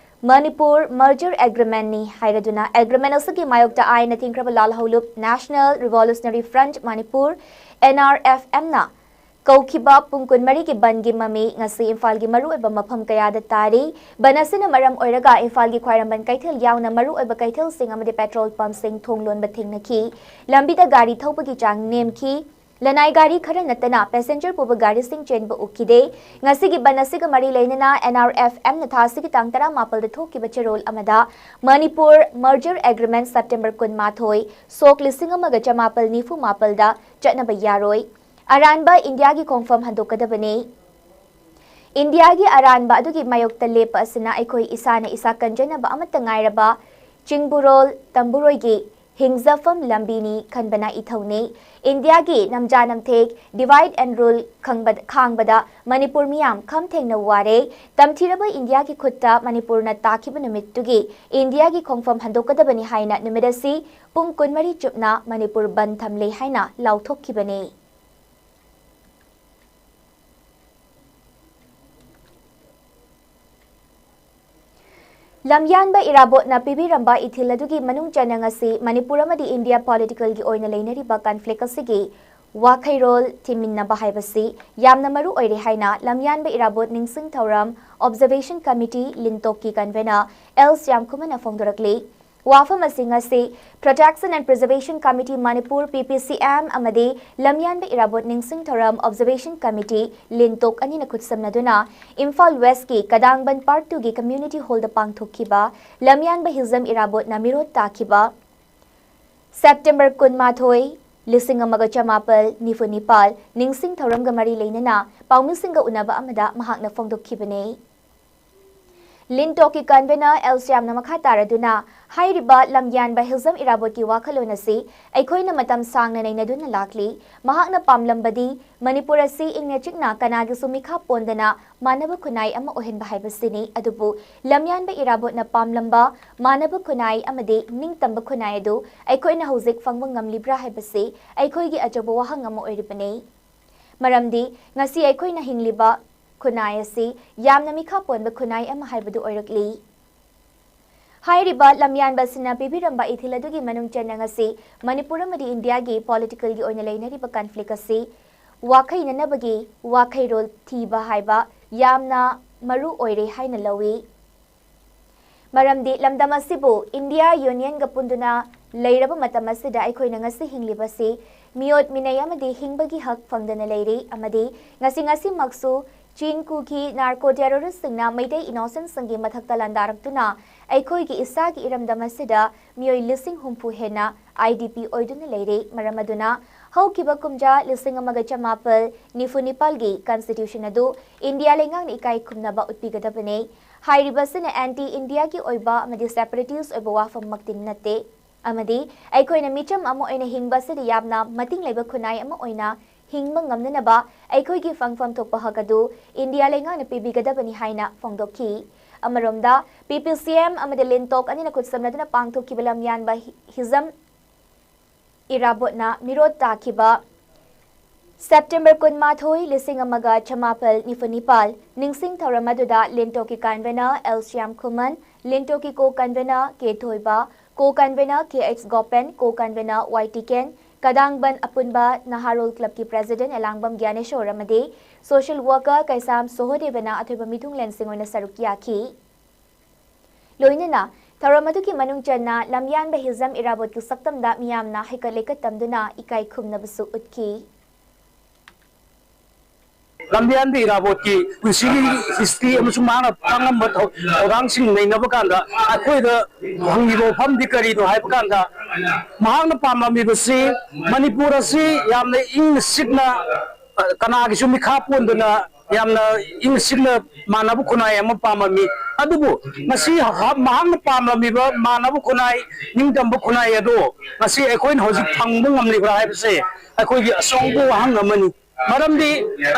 ꯃꯅꯤꯄꯨꯔ ꯃꯔꯖꯔ ꯑꯦꯒ꯭ꯔꯤꯃꯦꯟꯅꯤ ꯍꯥꯏꯔꯗꯨꯅ ꯑꯦꯒ꯭ꯔꯤꯃꯦꯟ ꯑꯁꯤꯒꯤ ꯃꯥꯌꯣꯛꯇ ꯑꯥꯏꯟꯅ ꯊꯤꯡꯈ꯭ꯔꯕ ꯂꯥꯜꯍꯧꯂꯨꯞ ꯅꯦꯁꯅꯦꯜ ꯔꯤꯚꯣꯂꯨꯁꯅꯔꯤ ꯐ꯭ꯔꯟꯠ ꯃꯅꯤꯄꯨꯔ, NRFMꯅ ꯀꯧꯈꯤꯕ ꯄꯨꯡ ꯀꯨꯟꯃꯔꯤꯒꯤ ꯕꯟꯒꯤ ꯃꯃꯤ ꯉꯁꯤ ꯏꯝꯐꯥꯜꯒꯤ ꯃꯔꯨꯑꯣꯏꯕ ꯃꯐꯝ ꯀꯌꯥꯗ ꯇꯥꯔꯤ꯫ ꯕꯟ ꯑꯁꯤꯅ ꯃꯔꯝ ꯑꯣꯏꯔꯒ ꯏꯝꯐꯥꯜꯒꯤ ꯈ꯭ꯋꯥꯏꯔꯝꯕꯟ ꯀꯩꯊꯦꯜ ꯌꯥꯎꯅ ꯃꯔꯨꯑꯣꯏꯕ ꯀꯩꯊꯦꯜꯁꯤꯡ ꯑꯃꯗꯤ ꯄꯦꯇ꯭ꯔꯣꯜ ꯄꯝꯞꯁꯤꯡ ꯊꯣꯡ ꯂꯣꯟꯕ ꯊꯦꯡꯅꯈꯤ꯫ ꯂꯝꯕꯤꯗ ꯒꯥꯔꯤ ꯊꯧꯕꯒꯤ ꯆꯥꯡ ꯅꯦꯝꯈꯤ꯫ ꯂꯅꯥꯏ ꯒꯥꯔꯤ ꯈꯔ ꯅꯠꯇꯅ ꯄꯦꯁꯦꯟꯖꯔ ꯄꯨꯕ ꯒꯥꯔꯤꯁꯤꯡ ꯆꯦꯟꯕ ꯎꯈꯤꯗꯦ꯫ ꯉꯁꯤꯒꯤ ꯕꯟ ꯑꯁꯤꯒ ꯃꯔꯤ ꯂꯩꯅꯅ NRFMꯅ ꯊꯥ ꯑꯁꯤꯒꯤ ꯇꯥꯡ ꯇꯔꯥꯃꯥꯄꯜꯗ ꯊꯣꯛꯈꯤꯕ ꯆꯦꯔꯣꯜ ꯑꯃꯗ ꯃꯅꯤꯄꯨꯔ ꯃꯔꯖꯔ ꯑꯦꯒ꯭ꯔꯤꯃꯦꯟ ꯁꯦꯞꯇꯦꯝꯕꯔ ꯀꯨꯟꯃꯥꯊꯣꯏ, ꯁꯣꯛ ꯂꯤꯁꯤꯡ ꯑꯃꯒ ꯆꯃꯥꯄꯜ ꯅꯤꯐꯨ ꯃꯥꯄꯜꯗ ꯆꯠꯅꯕ ꯌꯥꯔꯣꯏ꯫ ꯑꯔꯥꯟꯕ ꯏꯟꯗꯤꯌꯥꯒꯤ ꯈꯣꯡꯐꯝ ꯍꯟꯗꯣꯛꯀꯗꯕꯅꯤ꯫ ꯏꯟꯗꯤꯌꯥꯒꯤ ꯑꯔꯥꯟꯕ ꯑꯗꯨꯒꯤ ꯃꯥꯌꯣꯛꯇ ꯂꯦꯞꯄ ꯑꯁꯤꯅ ꯑꯩꯈꯣꯏ ꯏꯁꯥꯅ ꯏꯁꯥ ꯀꯟꯖꯅꯕ ꯑꯃꯠꯇ ꯉꯥꯏꯔꯕ ꯆꯤꯡꯕꯨꯔꯣꯜ ꯇꯝꯕꯨꯔꯣꯏꯒꯤ ꯍꯤꯡꯖꯐꯝ ꯂꯝꯕꯤꯅꯤ ꯈꯟꯕꯅ ꯏꯊꯧꯅꯤ꯫ ꯏꯟꯗꯤꯌꯥꯒꯤ ꯅꯝꯖꯥ ꯅꯝꯊꯦꯛ, divide and rule ꯈꯪꯕ-, ꯈꯥꯡꯕꯗ ꯃꯅꯤꯄꯨꯔ ꯃꯤꯌꯥꯝ ꯈꯝ ꯊꯦꯡꯅ ꯋꯥꯔꯦ꯫ ꯇꯝꯊꯤꯔꯕ ꯏꯟꯗꯤꯌꯥꯒꯤ ꯈꯨꯠꯇ ꯃꯅꯤꯄꯨꯔꯅ ꯇꯥꯈꯤꯕ ꯅꯨꯃꯤꯠꯇꯨꯒꯤ ꯏꯟꯗꯤꯌꯥꯒꯤ ꯈꯣꯡꯐꯝ ꯍꯟꯗꯣꯛꯀꯗꯕꯅꯤ ꯍꯥꯏꯅ ꯅꯨꯃꯤꯠ ꯑꯁꯤ ꯄꯨꯡ ꯀꯨꯟꯃꯔꯤ ꯆꯨꯞꯅ ꯃꯅꯤꯄꯨꯔ ꯕꯟ ꯊꯝꯂꯦ ꯍꯥꯏꯅ ꯂꯥꯎꯊꯣꯛꯈꯤꯕꯅꯤ꯫ ꯂꯝꯌꯥꯟꯕ ꯏꯔꯥꯕꯣꯠꯅ ꯄꯤꯕꯤꯔꯝꯕ ꯏꯊꯤꯜ ꯑꯗꯨꯒꯤ ꯃꯅꯨꯡ ꯆꯟꯅ ꯉꯁꯤ ꯃꯅꯤꯄꯨꯔ ꯑꯃꯗꯤ ꯏꯟꯗꯤꯌꯥ ꯄꯣꯂꯤꯇꯤꯀꯦꯜꯒꯤ ꯑꯣꯏꯅ ꯂꯩꯅꯔꯤꯕ ꯀꯟꯐ꯭ꯂꯤꯛ ꯑꯁꯤꯒꯤ ꯋꯥꯈꯩꯔꯣꯜ ꯊꯤꯃꯤꯟꯅꯕ ꯍꯥꯏꯕꯁꯤ ꯌꯥꯝꯅ ꯃꯔꯨ ꯑꯣꯏꯔꯦ ꯍꯥꯏꯅ ꯂꯝꯌꯥꯟꯕ ꯏꯔꯥꯕꯣꯠ ꯅꯤꯡꯁꯤꯡ ꯊꯧꯔꯝ ꯑꯣꯕꯖꯔꯕꯦꯁꯟ ꯀꯃꯤꯇꯤ ꯂꯤꯟꯇꯣꯛꯀꯤ ꯀꯟꯚꯦꯅꯔ ꯑꯦꯜ ꯁ꯭ꯌꯥꯝꯈꯨꯃꯟꯅ ꯐꯣꯡꯗꯣꯔꯛꯂꯤ꯫ ꯋꯥꯐꯝ ꯑꯁꯤ ꯉꯁꯤ Protection and Preservation Committee Manipur, P P C M, ꯑꯃꯗꯤ ꯂꯝꯌꯥꯟꯕ ꯏꯔꯥꯕꯣꯠ ꯅꯤꯡꯁꯤꯡ ꯊꯧꯔꯝ ꯑꯣꯕꯖꯔꯕꯦꯁꯟ ꯀꯃꯤꯇꯤ ꯂꯤꯟꯇꯣꯛ ꯑꯅꯤꯅ ꯈꯨꯠꯁꯝꯅꯗꯨꯅ ꯏꯝꯐꯥꯜ ꯋꯦꯁꯀꯤ ꯀꯗꯥꯡꯕꯟ ꯄꯥꯔꯠ ꯇꯨꯒꯤ ꯀꯝꯃ꯭ꯌꯨꯅꯤꯇꯤ ꯍꯣꯜꯗ ꯄꯥꯡꯊꯣꯛꯈꯤꯕ ꯂꯝꯌꯥꯟꯕ ꯍꯤꯖꯝ ꯏꯔꯥꯕꯣꯠꯅ ꯃꯤꯔꯣꯠ ꯇꯥꯈꯤꯕ ꯁꯦꯞꯇꯦꯝꯕꯔ ꯀꯨꯟꯃꯥꯊꯣꯏ, ꯂꯤꯁꯤꯡ ꯑꯃꯒ ꯆꯃꯥꯄꯜ ꯅꯤꯐꯨ ꯅꯤꯄꯥꯜ ꯅꯤꯡꯁꯤꯡ ꯊꯧꯔꯝꯒ ꯃꯔꯤ ꯂꯩꯅꯅ ꯄꯥꯎꯃꯤꯁꯤꯡꯒ ꯎꯅꯕ ꯑꯃꯗ ꯃꯍꯥꯛꯅ ꯐꯣꯡꯗꯣꯛꯈꯤꯕꯅꯤ꯫ ꯂꯤꯟꯇꯣꯛꯀꯤ ꯀꯟꯚꯦꯅꯔ ꯑꯦꯜ ꯁ꯭ꯌꯥꯝꯅ ꯃꯈꯥ ꯇꯥꯔꯗꯨꯅ, ꯍꯥꯏꯔꯤꯕ ꯂꯝꯌꯥꯟꯕ ꯍꯤꯖꯝ ꯏꯔꯥꯕꯣꯠꯀꯤ ꯋꯥꯈꯜꯂꯣꯟ ꯑꯁꯤ ꯑꯩꯈꯣꯏꯅ ꯃꯇꯝ ꯁꯥꯡꯅ ꯅꯩꯅꯗꯨꯅ ꯂꯥꯛꯂꯤ꯫ ꯃꯍꯥꯛꯅ ꯄꯥꯝꯂꯝꯕꯗꯤ ꯃꯅꯤꯄꯨꯔ ꯑꯁꯤ ꯏꯪꯅ ꯆꯤꯛꯅ ꯀꯅꯥꯒꯤꯁꯨ ꯃꯤꯈꯥ ꯄꯣꯟꯗꯅ ꯃꯥꯟꯅꯕ ꯈꯨꯟꯅꯥꯏ ꯑꯃ ꯑꯣꯏꯍꯟꯕ ꯍꯥꯏꯕꯁꯤꯅꯤ꯫ ꯑꯗꯨꯕꯨ ꯂꯝꯌꯥꯟꯕ ꯏꯔꯥꯕꯣꯠꯅ ꯄꯥꯝꯂꯝꯕ ꯃꯥꯟꯅꯕ ꯈꯨꯟꯅꯥꯏ ꯑꯃꯗꯤ ꯅꯤꯡꯇꯝꯕ ꯈꯨꯟꯅꯥꯏ ꯑꯗꯨ ꯑꯩꯈꯣꯏꯅ ꯍꯧꯖꯤꯛ ꯐꯪꯕ ꯉꯝꯂꯤꯕ꯭ꯔꯥ ꯍꯥꯏꯕꯁꯤ ꯑꯩꯈꯣꯏꯒꯤ ꯑꯆꯧꯕ ꯋꯥꯍꯪ ꯑꯃ ꯑꯣꯏꯔꯤꯕꯅꯤ꯫ ꯃꯔꯝꯗꯤ ꯉꯁꯤ ꯑꯩꯈꯣꯏꯅ ꯍꯤꯡꯂꯤꯕ ꯈꯨꯟꯅꯥꯏ ꯑꯁꯤ ꯌꯥꯝꯅ ꯃꯤꯈꯥ ꯄꯣꯟꯕ ꯈꯨꯟꯅꯥꯏ ꯑꯃ ꯍꯥꯏꯕꯗꯨ ꯑꯣꯏꯔꯛꯂꯤ꯫ ꯍꯥꯏꯔꯤꯕ ꯂꯝꯌꯥꯟꯕ ꯑꯁꯤꯅ ꯄꯤꯕꯤꯔꯝꯕ ꯏꯊꯤꯜ ꯑꯗꯨꯒꯤ ꯃꯅꯨꯡ ꯆꯟꯅ ꯉꯁꯤ ꯃꯅꯤꯄꯨꯔ ꯑꯃꯗꯤ ꯏꯟꯗꯤꯌꯥꯒꯤ ꯄꯣꯂꯤꯇꯤꯀꯦꯜꯒꯤ ꯑꯣꯏꯅ ꯂꯩꯅꯔꯤꯕ ꯀꯟꯐ꯭ꯂꯤꯛ ꯑꯁꯤ ꯋꯥꯈꯩꯅꯅꯕꯒꯤ ꯋꯥꯈꯩꯔꯣꯜ ꯊꯤꯕ ꯍꯥꯏꯕ ꯌꯥꯝꯅ ꯃꯔꯨ ꯑꯣꯏꯔꯦ ꯍꯥꯏꯅ ꯂꯧꯏ꯫ ꯃꯔꯝꯗꯤ ꯂꯝꯗꯝ ꯑꯁꯤꯕꯨ ꯏꯟꯗꯤꯌꯥ ꯌꯨꯅꯤꯌꯟꯒ ꯄꯨꯟꯗꯨꯅ ꯂꯩꯔꯕ ꯃꯇꯝ ꯑꯁꯤꯗ ꯑꯩꯈꯣꯏꯅ ꯉꯁꯤ ꯍꯤꯡꯂꯤꯕꯁꯤ ꯃꯤꯑꯣꯠ ꯃꯤꯅꯩ ꯑꯃꯗꯤ ꯍꯤꯡꯕꯒꯤ ꯍꯛ ꯐꯪꯗꯅ ꯂꯩꯔꯤ ꯑꯃꯗꯤ ꯉꯁꯤ ꯉꯁꯤꯃꯛꯁꯨ ꯆꯤꯡ ꯀꯨꯀꯤ ꯅꯥꯔꯀꯣ ꯇꯦꯔꯣꯔꯤꯁꯁꯤꯡꯅ ꯃꯩꯇꯩ ꯏꯅꯣꯁꯦꯟꯠꯁꯤꯡꯒꯤ ꯃꯊꯛꯇ ꯂꯥꯟꯗꯥꯔꯛꯇꯨꯅ ꯑꯩꯈꯣꯏꯒꯤ ꯏꯁꯥꯒꯤ ꯏꯔꯝꯗꯝ ꯑꯁꯤꯗ ꯃꯤꯑꯣꯏ ꯂꯤꯁꯤꯡ ꯍꯨꯝꯐꯨ ꯍꯦꯟꯅ I D P ꯑꯣꯏꯗꯨꯅ ꯂꯩꯔꯦ꯫ ꯃꯔꯝ ꯑꯗꯨꯅ ꯍꯧꯈꯤꯕ ꯀꯨꯝꯖꯥ ꯂꯤꯁꯤꯡ ꯑꯃꯒ ꯆꯃꯥꯄꯜ ꯅꯤꯐꯨ ꯅꯤꯄꯥꯜꯒꯤ Constitution ꯑꯗꯨ ꯏꯟꯗꯤꯌꯥ ꯂꯩꯉꯥꯛꯅ ꯏꯀꯥꯏ ꯈꯨꯝꯅꯕ ꯎꯠꯄꯤꯒꯗꯕꯅꯤ꯫ ꯍꯥꯏꯔꯤꯕꯁꯤꯅ anti Indiaꯒꯤ ꯑꯣꯏꯕ ꯑꯃꯗꯤ separatist ꯑꯣꯏꯕ ꯋꯥꯐꯝꯃꯛꯇꯤ ꯅꯠꯇꯦ꯫ ꯑꯃꯗꯤ ꯑꯩꯈꯣꯏꯅ ꯃꯤꯆꯝ ꯑꯃ ꯑꯣꯏꯅ ꯍꯤꯡꯕ ꯑꯁꯤꯗ ꯌꯥꯝꯅ ꯃꯇꯤꯡ ꯂꯩꯕ ꯈꯨꯟꯅꯥꯏ ꯑꯃ ꯑꯣꯏꯅ ꯍꯤꯡꯕ ꯉꯝꯅꯅꯕ ꯑꯩꯈꯣꯏꯒꯤ ꯐꯪꯐꯝ ꯊꯣꯛꯄ ꯍꯛ ꯑꯗꯨ ꯏꯟꯗꯤꯌꯥ ꯂꯩꯉꯥꯛꯅ ꯄꯤꯕꯤꯒꯗꯕꯅꯤ ꯍꯥꯏꯅ ꯐꯣꯡꯗꯣꯛꯈꯤ꯫ ꯑꯃꯔꯣꯝꯗ, P P C M ꯑꯃꯗꯤ ꯂꯤꯟꯇꯣꯛ ꯑꯅꯤꯅ ꯈꯨꯠꯁꯝꯅꯗꯨꯅ ꯄꯥꯡꯊꯣꯛꯈꯤꯕ ꯂꯝꯌꯥꯟꯕ ꯍꯤ-, ꯍꯤꯖꯝ ꯏꯔꯥꯕꯣꯠꯅ ꯃꯤꯔꯣꯠ ꯇꯥꯈꯤꯕ ꯁꯦꯞꯇꯦꯝꯕꯔ ꯀꯨꯟꯃꯥꯊꯣꯏ, ꯂꯤꯁꯤꯡ ꯑꯃꯒ ꯆꯃꯥꯄꯜ ꯅꯤꯐꯨ ꯅꯤꯄꯥꯜ ꯅꯤꯡꯁꯤꯡ ꯊꯧꯔꯝ ꯑꯗꯨꯗ ꯂꯤꯟꯇꯣꯛꯀꯤ ꯀꯟꯚꯦꯅꯔ ꯑꯦꯜ ꯁ꯭ꯌꯥꯝ ꯈꯨꯃꯟ, ꯂꯤꯟꯇꯣꯛꯀꯤ ꯀꯣ ꯀꯟꯚꯦꯅꯔ ꯀꯦ ꯊꯣꯏꯕ, ꯀꯣ ꯀꯟꯚꯦꯅꯔ ꯀꯦ ꯑꯩꯆ ꯒꯣꯄꯦꯟ, ꯀꯣ ꯀꯟꯚꯦꯅꯔ ꯋꯥꯏ ꯇꯤꯀꯦꯟ, ꯀꯗꯥꯡꯕꯟ ꯑꯄꯨꯟꯕ ꯅꯍꯥꯔꯣꯜ ꯀ꯭ꯂꯕꯀꯤ ꯄ꯭ꯔꯦꯁꯤꯗꯦꯟꯠ ꯑꯦꯂꯥꯡꯕꯝ ꯒ꯭ꯌꯥꯅꯦꯁꯣꯔ ꯑꯃꯗꯤ ꯁꯣꯁꯤꯌꯦꯜ ꯋꯥꯔꯀꯔ ꯀꯩꯁꯥꯝ ꯁꯣꯍꯣꯗꯦꯕꯅ ꯑꯊꯣꯏꯕ ꯃꯤꯊꯨꯡꯂꯦꯟꯁꯤꯡ ꯑꯣꯏꯅ ꯁꯔꯨꯛ ꯌꯥꯈꯤ꯫ ꯂꯣꯏꯅꯅ ꯊꯧꯔꯝ ꯑꯗꯨꯒꯤ ꯃꯅꯨꯡ ꯆꯟꯅ ꯂꯝꯌꯥꯟꯕ ꯍꯤꯖꯝ ꯏꯔꯥꯕꯣꯠꯀꯤ ꯁꯛꯇꯝꯗ ꯃꯤꯌꯥꯝꯅ ꯍꯩꯀꯠ ꯂꯩꯀꯠ ꯇꯝꯗꯨꯅ ꯏꯀꯥꯏ ꯈꯨꯝꯅꯕꯁꯨ ꯎꯠꯈꯤ꯫ ꯂꯝꯌꯥꯟꯕ ꯏꯔꯥꯕꯣꯠꯀꯤ ꯄꯨꯟꯁꯤꯒꯤ ꯍꯤꯁꯇ꯭ꯔꯤ ꯑꯃꯁꯨꯡ ꯃꯍꯥꯛꯅ ꯇꯥꯡꯂꯝꯕ ꯊꯧ-, ꯊꯧꯗꯥꯡꯁꯤꯡ ꯅꯩꯅꯕ ꯀꯥꯟꯗ ꯑꯩꯈꯣꯏꯗ ꯍꯪꯉꯤꯕ ꯋꯥꯐꯝꯗꯤ ꯀꯔꯤꯅꯣ ꯍꯥꯏꯕ ꯀꯥꯟꯗ, ꯃꯍꯥꯛꯅ ꯄꯥꯝꯂꯝꯃꯤꯕꯁꯤ ꯃꯅꯤꯄꯨꯔ ꯑꯁꯤ ꯌꯥꯝꯅ ꯏꯪꯅ ꯆꯤꯛꯅ, ꯑ, ꯀꯅꯥꯒꯤꯁꯨ ꯃꯤꯈꯥ ꯄꯣꯟꯗꯅ ꯌꯥꯝꯅ ꯏꯪꯅ ꯆꯤꯛꯅ ꯃꯥꯟꯅꯕ ꯈꯨꯟꯅꯥꯏ ꯑꯃ ꯄꯥꯝꯂꯝꯃꯤ꯫ ꯑꯗꯨꯕꯨ ꯉꯁꯤ ꯍ-, ꯃꯍꯥꯛꯅ ꯄꯥꯝꯂꯝꯃꯤꯕ ꯃꯥꯟꯅꯕ ꯈꯨꯟꯅꯥꯏ, ꯅꯤꯡꯇꯝꯕ ꯈꯨꯟꯅꯥꯏ ꯑꯗꯨ ꯉꯁꯤ ꯑꯩꯈꯣꯏꯅ ꯍꯧꯖꯤꯛ ꯐꯪꯕ ꯉꯝꯂꯤꯕ꯭ꯔꯥ ꯍꯥꯏꯕꯁꯦ ꯑꯩꯈꯣꯏꯒꯤ ꯑꯆꯧꯕ ꯋꯥꯍꯪ ꯑꯃꯅꯤ꯫ ꯃꯔꯝꯗꯤ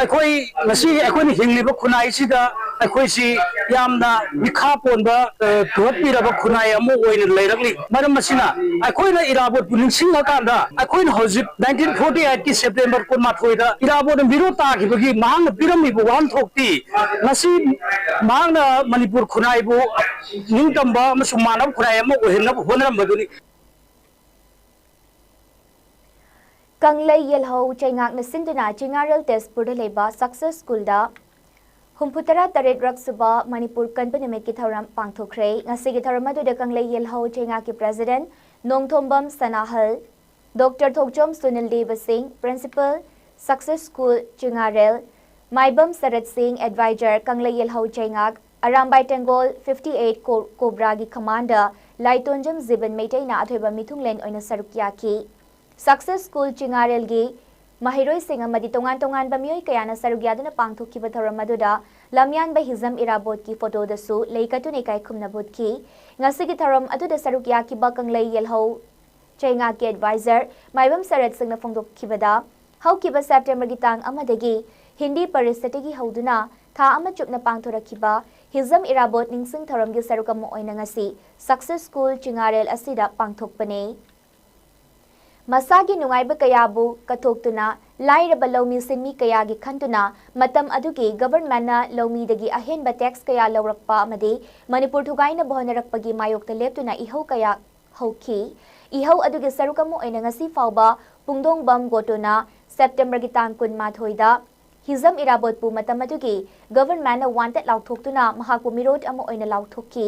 ꯑꯩꯈꯣꯏ ꯉꯁꯤ ꯑꯩꯈꯣꯏꯅ ꯍꯤꯡꯂꯤꯕ ꯈꯨꯟꯅꯥꯏꯁꯤꯗ ꯑꯩꯈꯣꯏꯁꯤ ꯌꯥꯝꯅ ꯃꯤꯈꯥ ꯄꯣꯟꯕ, ꯑ, ꯊꯨꯍꯠꯄꯤꯔꯕ ꯈꯨꯟꯅꯥꯏ ꯑꯃ ꯑꯣꯏꯅ ꯂꯩꯔꯛꯂꯤ꯫ ꯃꯔꯝ ꯑꯁꯤꯅ ꯑꯩꯈꯣꯏꯅ ꯏꯔꯥꯕꯣꯠꯄꯨ ꯅꯤꯡꯁꯤꯡꯂꯀꯥꯟꯗ ꯑꯩꯈꯣꯏꯅ ꯍꯧꯖꯤꯛ nineteen forty eight ꯀꯤ September ꯀꯨꯟꯃꯥꯊꯣꯏꯗ ꯏꯔꯥꯕꯣꯠꯅ ꯃꯤꯔꯣ ꯇꯥꯈꯤꯕꯒꯤ ꯃꯍꯥꯛꯅ ꯄꯤꯔꯝꯃꯤꯕ ꯋꯥꯍꯟꯊꯣꯛꯇꯤ ꯉꯁꯤ ꯃꯍꯥꯛꯅ ꯃꯅꯤꯄꯨꯔ ꯈꯨꯟꯅꯥꯏꯕꯨ ꯅꯤꯡꯇꯝꯕ ꯑꯃꯁꯨꯡ ꯃꯥꯟꯅꯕ ꯈꯨꯟꯅꯥꯏ ꯑꯃ ꯑꯣꯏꯍꯟꯅꯕ ꯍꯣꯠꯅꯔꯝꯕꯗꯨꯅꯤ꯫ ꯀꯪꯂꯩ ꯌꯦꯜꯍꯧ ꯆꯩꯉꯥꯛꯅ ꯁꯤꯟꯗꯨꯅ ꯆꯤꯉꯥꯔꯦꯜ ꯇꯦꯖꯄꯨꯔꯗ ꯂꯩꯕ ꯁꯛꯁꯦꯁ ꯁ꯭ꯀꯨꯜꯗ ꯍꯨꯝꯐꯨꯇꯔꯥ ꯇꯔꯦꯠꯔꯛ ꯁꯨꯕ ꯃꯅꯤꯄꯨꯔ ꯀꯟꯕ ꯅꯨꯃꯤꯠꯀꯤ ꯊꯧꯔꯝ ꯄꯥꯡꯊꯣꯛꯈ꯭ꯔꯦ꯫ ꯉꯁꯤꯒꯤ ꯊꯧꯔꯝ ꯑꯗꯨꯗ ꯀꯪꯂꯩ ꯌꯦꯜꯍꯧ ꯆꯩꯉꯥꯛꯀꯤ ꯄ꯭ꯔꯦꯁꯤꯗꯦꯟꯠ ꯅꯣꯡꯊꯣꯝꯕꯝ ꯁꯅꯥꯍꯜ, ꯗꯣꯛꯇꯔ ꯊꯣꯛꯆꯣꯝ ꯁꯨꯅꯤꯜ ꯗꯦꯕ ꯁꯤꯡ, ꯄ꯭ꯔꯤꯟꯁꯤꯄꯜ, ꯁꯛꯁꯦꯁ ꯁ꯭ꯀꯨꯜ ꯆꯤꯉꯥꯔꯦꯜ, ꯃꯥꯏꯕꯝ ꯁꯔꯠ ꯁꯤꯡ, ꯑꯦꯗꯚꯥꯏꯖꯔ ꯀꯪꯂꯩ ꯌꯦꯜꯍꯧ ꯆꯩꯉꯥꯛ, ꯑꯔꯥꯝꯕꯥꯏ ꯇꯦꯡꯒꯣꯜ, fifty eight ꯀꯣ-, ꯀꯣꯕ꯭ꯔꯥꯒꯤ ꯀꯃꯥꯟꯗꯔ ꯂꯥꯏꯇꯣꯟꯖꯝ ꯖꯤꯕꯟ ꯃꯩꯇꯩꯅ ꯑꯊꯣꯏꯕ ꯃꯤꯊꯨꯡꯂꯦꯟ ꯑꯣꯏꯅ ꯁꯔꯨꯛ ꯌꯥꯈꯤ꯫ ꯁꯛꯁꯦꯁ ꯁ꯭ꯀꯨꯜ ꯆꯤꯉꯥꯔꯦꯜꯒꯤ ꯃꯍꯩꯔꯣꯏꯁꯤꯡ ꯑꯃꯗꯤ ꯇꯣꯉꯥꯟ ꯇꯣꯉꯥꯟꯕ ꯃꯤꯑꯣꯏ ꯀꯌꯥꯅ ꯁꯔꯨꯛ ꯌꯥꯗꯨꯅ ꯄꯥꯡꯊꯣꯛꯈꯤꯕ ꯊꯧꯔꯝ ꯑꯗꯨꯗ ꯂꯝꯌꯥꯟꯕ ꯍꯤꯖꯝ ꯏꯔꯥꯕꯣꯠꯀꯤ ꯐꯣꯇꯣꯗꯁꯨ ꯂꯩ ꯀꯠꯇꯨꯅ ꯏꯀꯥꯏ ꯈꯨꯝꯅꯕ ꯎꯠꯈꯤ꯫ ꯉꯁꯤꯒꯤ ꯊꯧꯔꯝ ꯑꯗꯨꯗ ꯁꯔꯨꯛ ꯌꯥꯈꯤꯕ ꯀꯪꯂꯩ ꯌꯦꯜꯍꯧ ꯆꯩꯉꯥꯛꯀꯤ ꯑꯦꯗꯚꯥꯏꯖꯔ ꯃꯥꯏꯕꯝ ꯁꯔꯠ ꯁꯤꯡꯅ ꯐꯣꯡꯗꯣꯛꯈꯤꯕꯗ, ꯍꯧꯈꯤꯕ ꯁꯦꯞꯇꯦꯝꯕꯔꯒꯤ ꯇꯥꯡ ꯑꯃꯗꯒꯤ ꯍꯤꯟꯗꯤ ꯄꯔꯤꯁꯠꯇꯒꯤ ꯍꯧꯗꯨꯅ ꯊꯥ ꯑꯃ ꯆꯨꯞꯅ ꯄꯥꯡꯊꯣꯔꯛꯈꯤꯕ ꯍꯤꯖꯝ ꯏꯔꯥꯕꯣꯠ ꯅꯤꯡꯁꯤꯡ ꯊꯧꯔꯝꯒꯤ ꯁꯔꯨꯛ ꯑꯃ ꯑꯣꯏꯅ ꯉꯁꯤ ꯁꯛꯁꯦꯁ ꯁ꯭ꯀꯨꯜ ꯆꯤꯉꯥꯔꯦꯜ ꯑꯁꯤꯗ ꯄꯥꯡꯊꯣꯛꯄꯅꯤ꯫ ꯃꯁꯥꯒꯤ ꯅꯨꯡꯉꯥꯏꯕ ꯀꯌꯥꯕꯨ ꯀꯠꯊꯣꯛꯇꯨꯅ ꯂꯥꯏꯔꯕ ꯂꯧꯃꯤ ꯁꯤꯟꯃꯤ ꯀꯌꯥꯒꯤ ꯈꯟꯗꯨꯅ ꯃꯇꯝ ꯑꯗꯨꯒꯤ ꯒꯕꯔꯟꯃꯦꯟꯠꯅ ꯂꯧꯃꯤꯗꯒꯤ ꯑꯍꯦꯟꯕ ꯇꯦꯛꯁ ꯀꯌꯥ ꯂꯧꯔꯛꯄ ꯑꯃꯗꯤ ꯃꯅꯤꯄꯨꯔ ꯊꯨꯒꯥꯏꯅꯕ ꯍꯣꯠꯅꯔꯛꯄꯒꯤ ꯃꯥꯌꯣꯛꯇ ꯂꯦꯞꯇꯨꯅ ꯏꯍꯧ ꯀꯌꯥ ꯍꯧꯈꯤ꯫ ꯏꯍꯧ ꯑꯗꯨꯒꯤ ꯁꯔꯨꯛ ꯑꯃ ꯑꯣꯏꯅ ꯉꯁꯤ ꯐꯥꯎꯕ ꯄꯨꯡꯗꯣꯡꯕꯝ ꯒꯣꯇꯣꯅ ꯁꯦꯞꯇꯦꯝꯕꯔꯒꯤ ꯇꯥꯡ ꯀꯨꯟꯃꯥꯊꯣꯏꯗ ꯍꯤꯖꯝ ꯏꯔꯥꯕꯣꯠꯄꯨ ꯃꯇꯝ ꯑꯗꯨꯒꯤ ꯒꯚꯔꯟꯃꯦꯟꯠꯅ ꯋꯥꯟꯇꯦꯗ ꯂꯥꯎꯊꯣꯛꯇꯨꯅ ꯃꯍꯥꯛꯄꯨ ꯃꯤꯔꯣꯠ ꯑꯃ ꯑꯣꯏꯅ ꯂꯥꯎꯊꯣꯛꯈꯤ꯫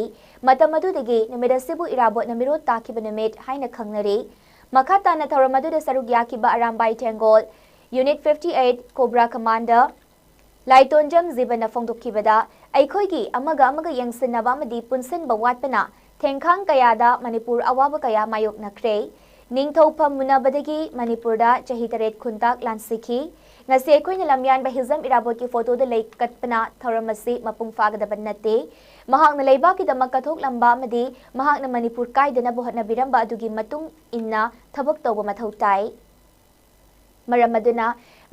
ꯃꯇꯝ ꯑꯗꯨꯗꯒꯤ ꯅꯨꯃꯤꯠ ꯑꯁꯤꯕꯨ ꯏꯔꯥꯕꯣꯠꯅ ꯃꯤꯔꯣꯠ ꯇꯥꯈꯤꯕ ꯅꯨꯃꯤꯠ ꯍꯥꯏꯅ ꯈꯪꯅꯔꯤ꯫ ꯃꯈꯥ ꯇꯥꯅ ꯊꯧꯔꯝ ꯑꯗꯨꯗ ꯁꯔꯨꯛ ꯌꯥꯈꯤꯕ Arambai Tenggol, unit fifty eight cobra commander Laitonjam ꯖꯤꯕꯟꯅ ꯐꯣꯡꯗꯣꯛꯈꯤꯕꯗ, ꯑꯩꯈꯣꯏꯒꯤ ꯑꯃꯒ ꯑꯃꯒ ꯌꯦꯡꯁꯤꯟꯅꯕ ꯑꯃꯗꯤ ꯄꯨꯟꯁꯤꯟꯕ ꯋꯥꯠꯄꯅ ꯊꯦꯡꯈꯥꯡ ꯀꯌꯥꯗ ꯃꯅꯤꯄꯨꯔ ꯑꯋꯥꯕ ꯀꯌꯥ ꯃꯥꯌꯣꯛꯅꯈ꯭ꯔꯦ꯫ ꯅꯤꯡꯊꯧꯐꯝ ꯃꯨꯟꯅꯕꯗꯒꯤ ꯃꯅꯤꯄꯨꯔꯗ ꯆꯍꯤ ꯇꯔꯦꯠ ꯈꯨꯟꯇꯥꯛ ꯂꯥꯟꯁꯤꯈꯤ꯫ ꯉꯁꯤ ꯑꯩꯈꯣꯏꯅ ꯂꯝꯌꯥꯟꯕ ꯍꯤꯖꯝ ꯏꯔꯥꯕꯣꯠꯀꯤ ꯐꯣꯇꯣꯗ ꯂꯩ ꯀꯠꯄꯅ ꯊꯧꯔꯝ ꯑꯁꯤ ꯃꯄꯨꯡ ꯐꯥꯒꯗꯕ ꯅꯠꯇꯦ꯫ ꯃꯍꯥꯛꯅ ꯂꯩꯕꯥꯛꯀꯤꯗꯃꯛ ꯀꯠꯊꯣꯛꯂꯝꯕ ꯑꯃꯗꯤ ꯃꯍꯥꯛꯅ ꯃꯅꯤꯄꯨꯔ ꯀꯥꯏꯗꯅꯕ ꯍꯣꯠꯅꯕꯤꯔꯝꯕ ꯑꯗꯨꯒꯤ ꯃꯇꯨꯡ ꯏꯟꯅ ꯊꯕꯛ ꯇꯧꯕ ꯃꯊꯧ ꯇꯥꯏ꯫ ꯃꯔꯝ ꯑꯗꯨꯅ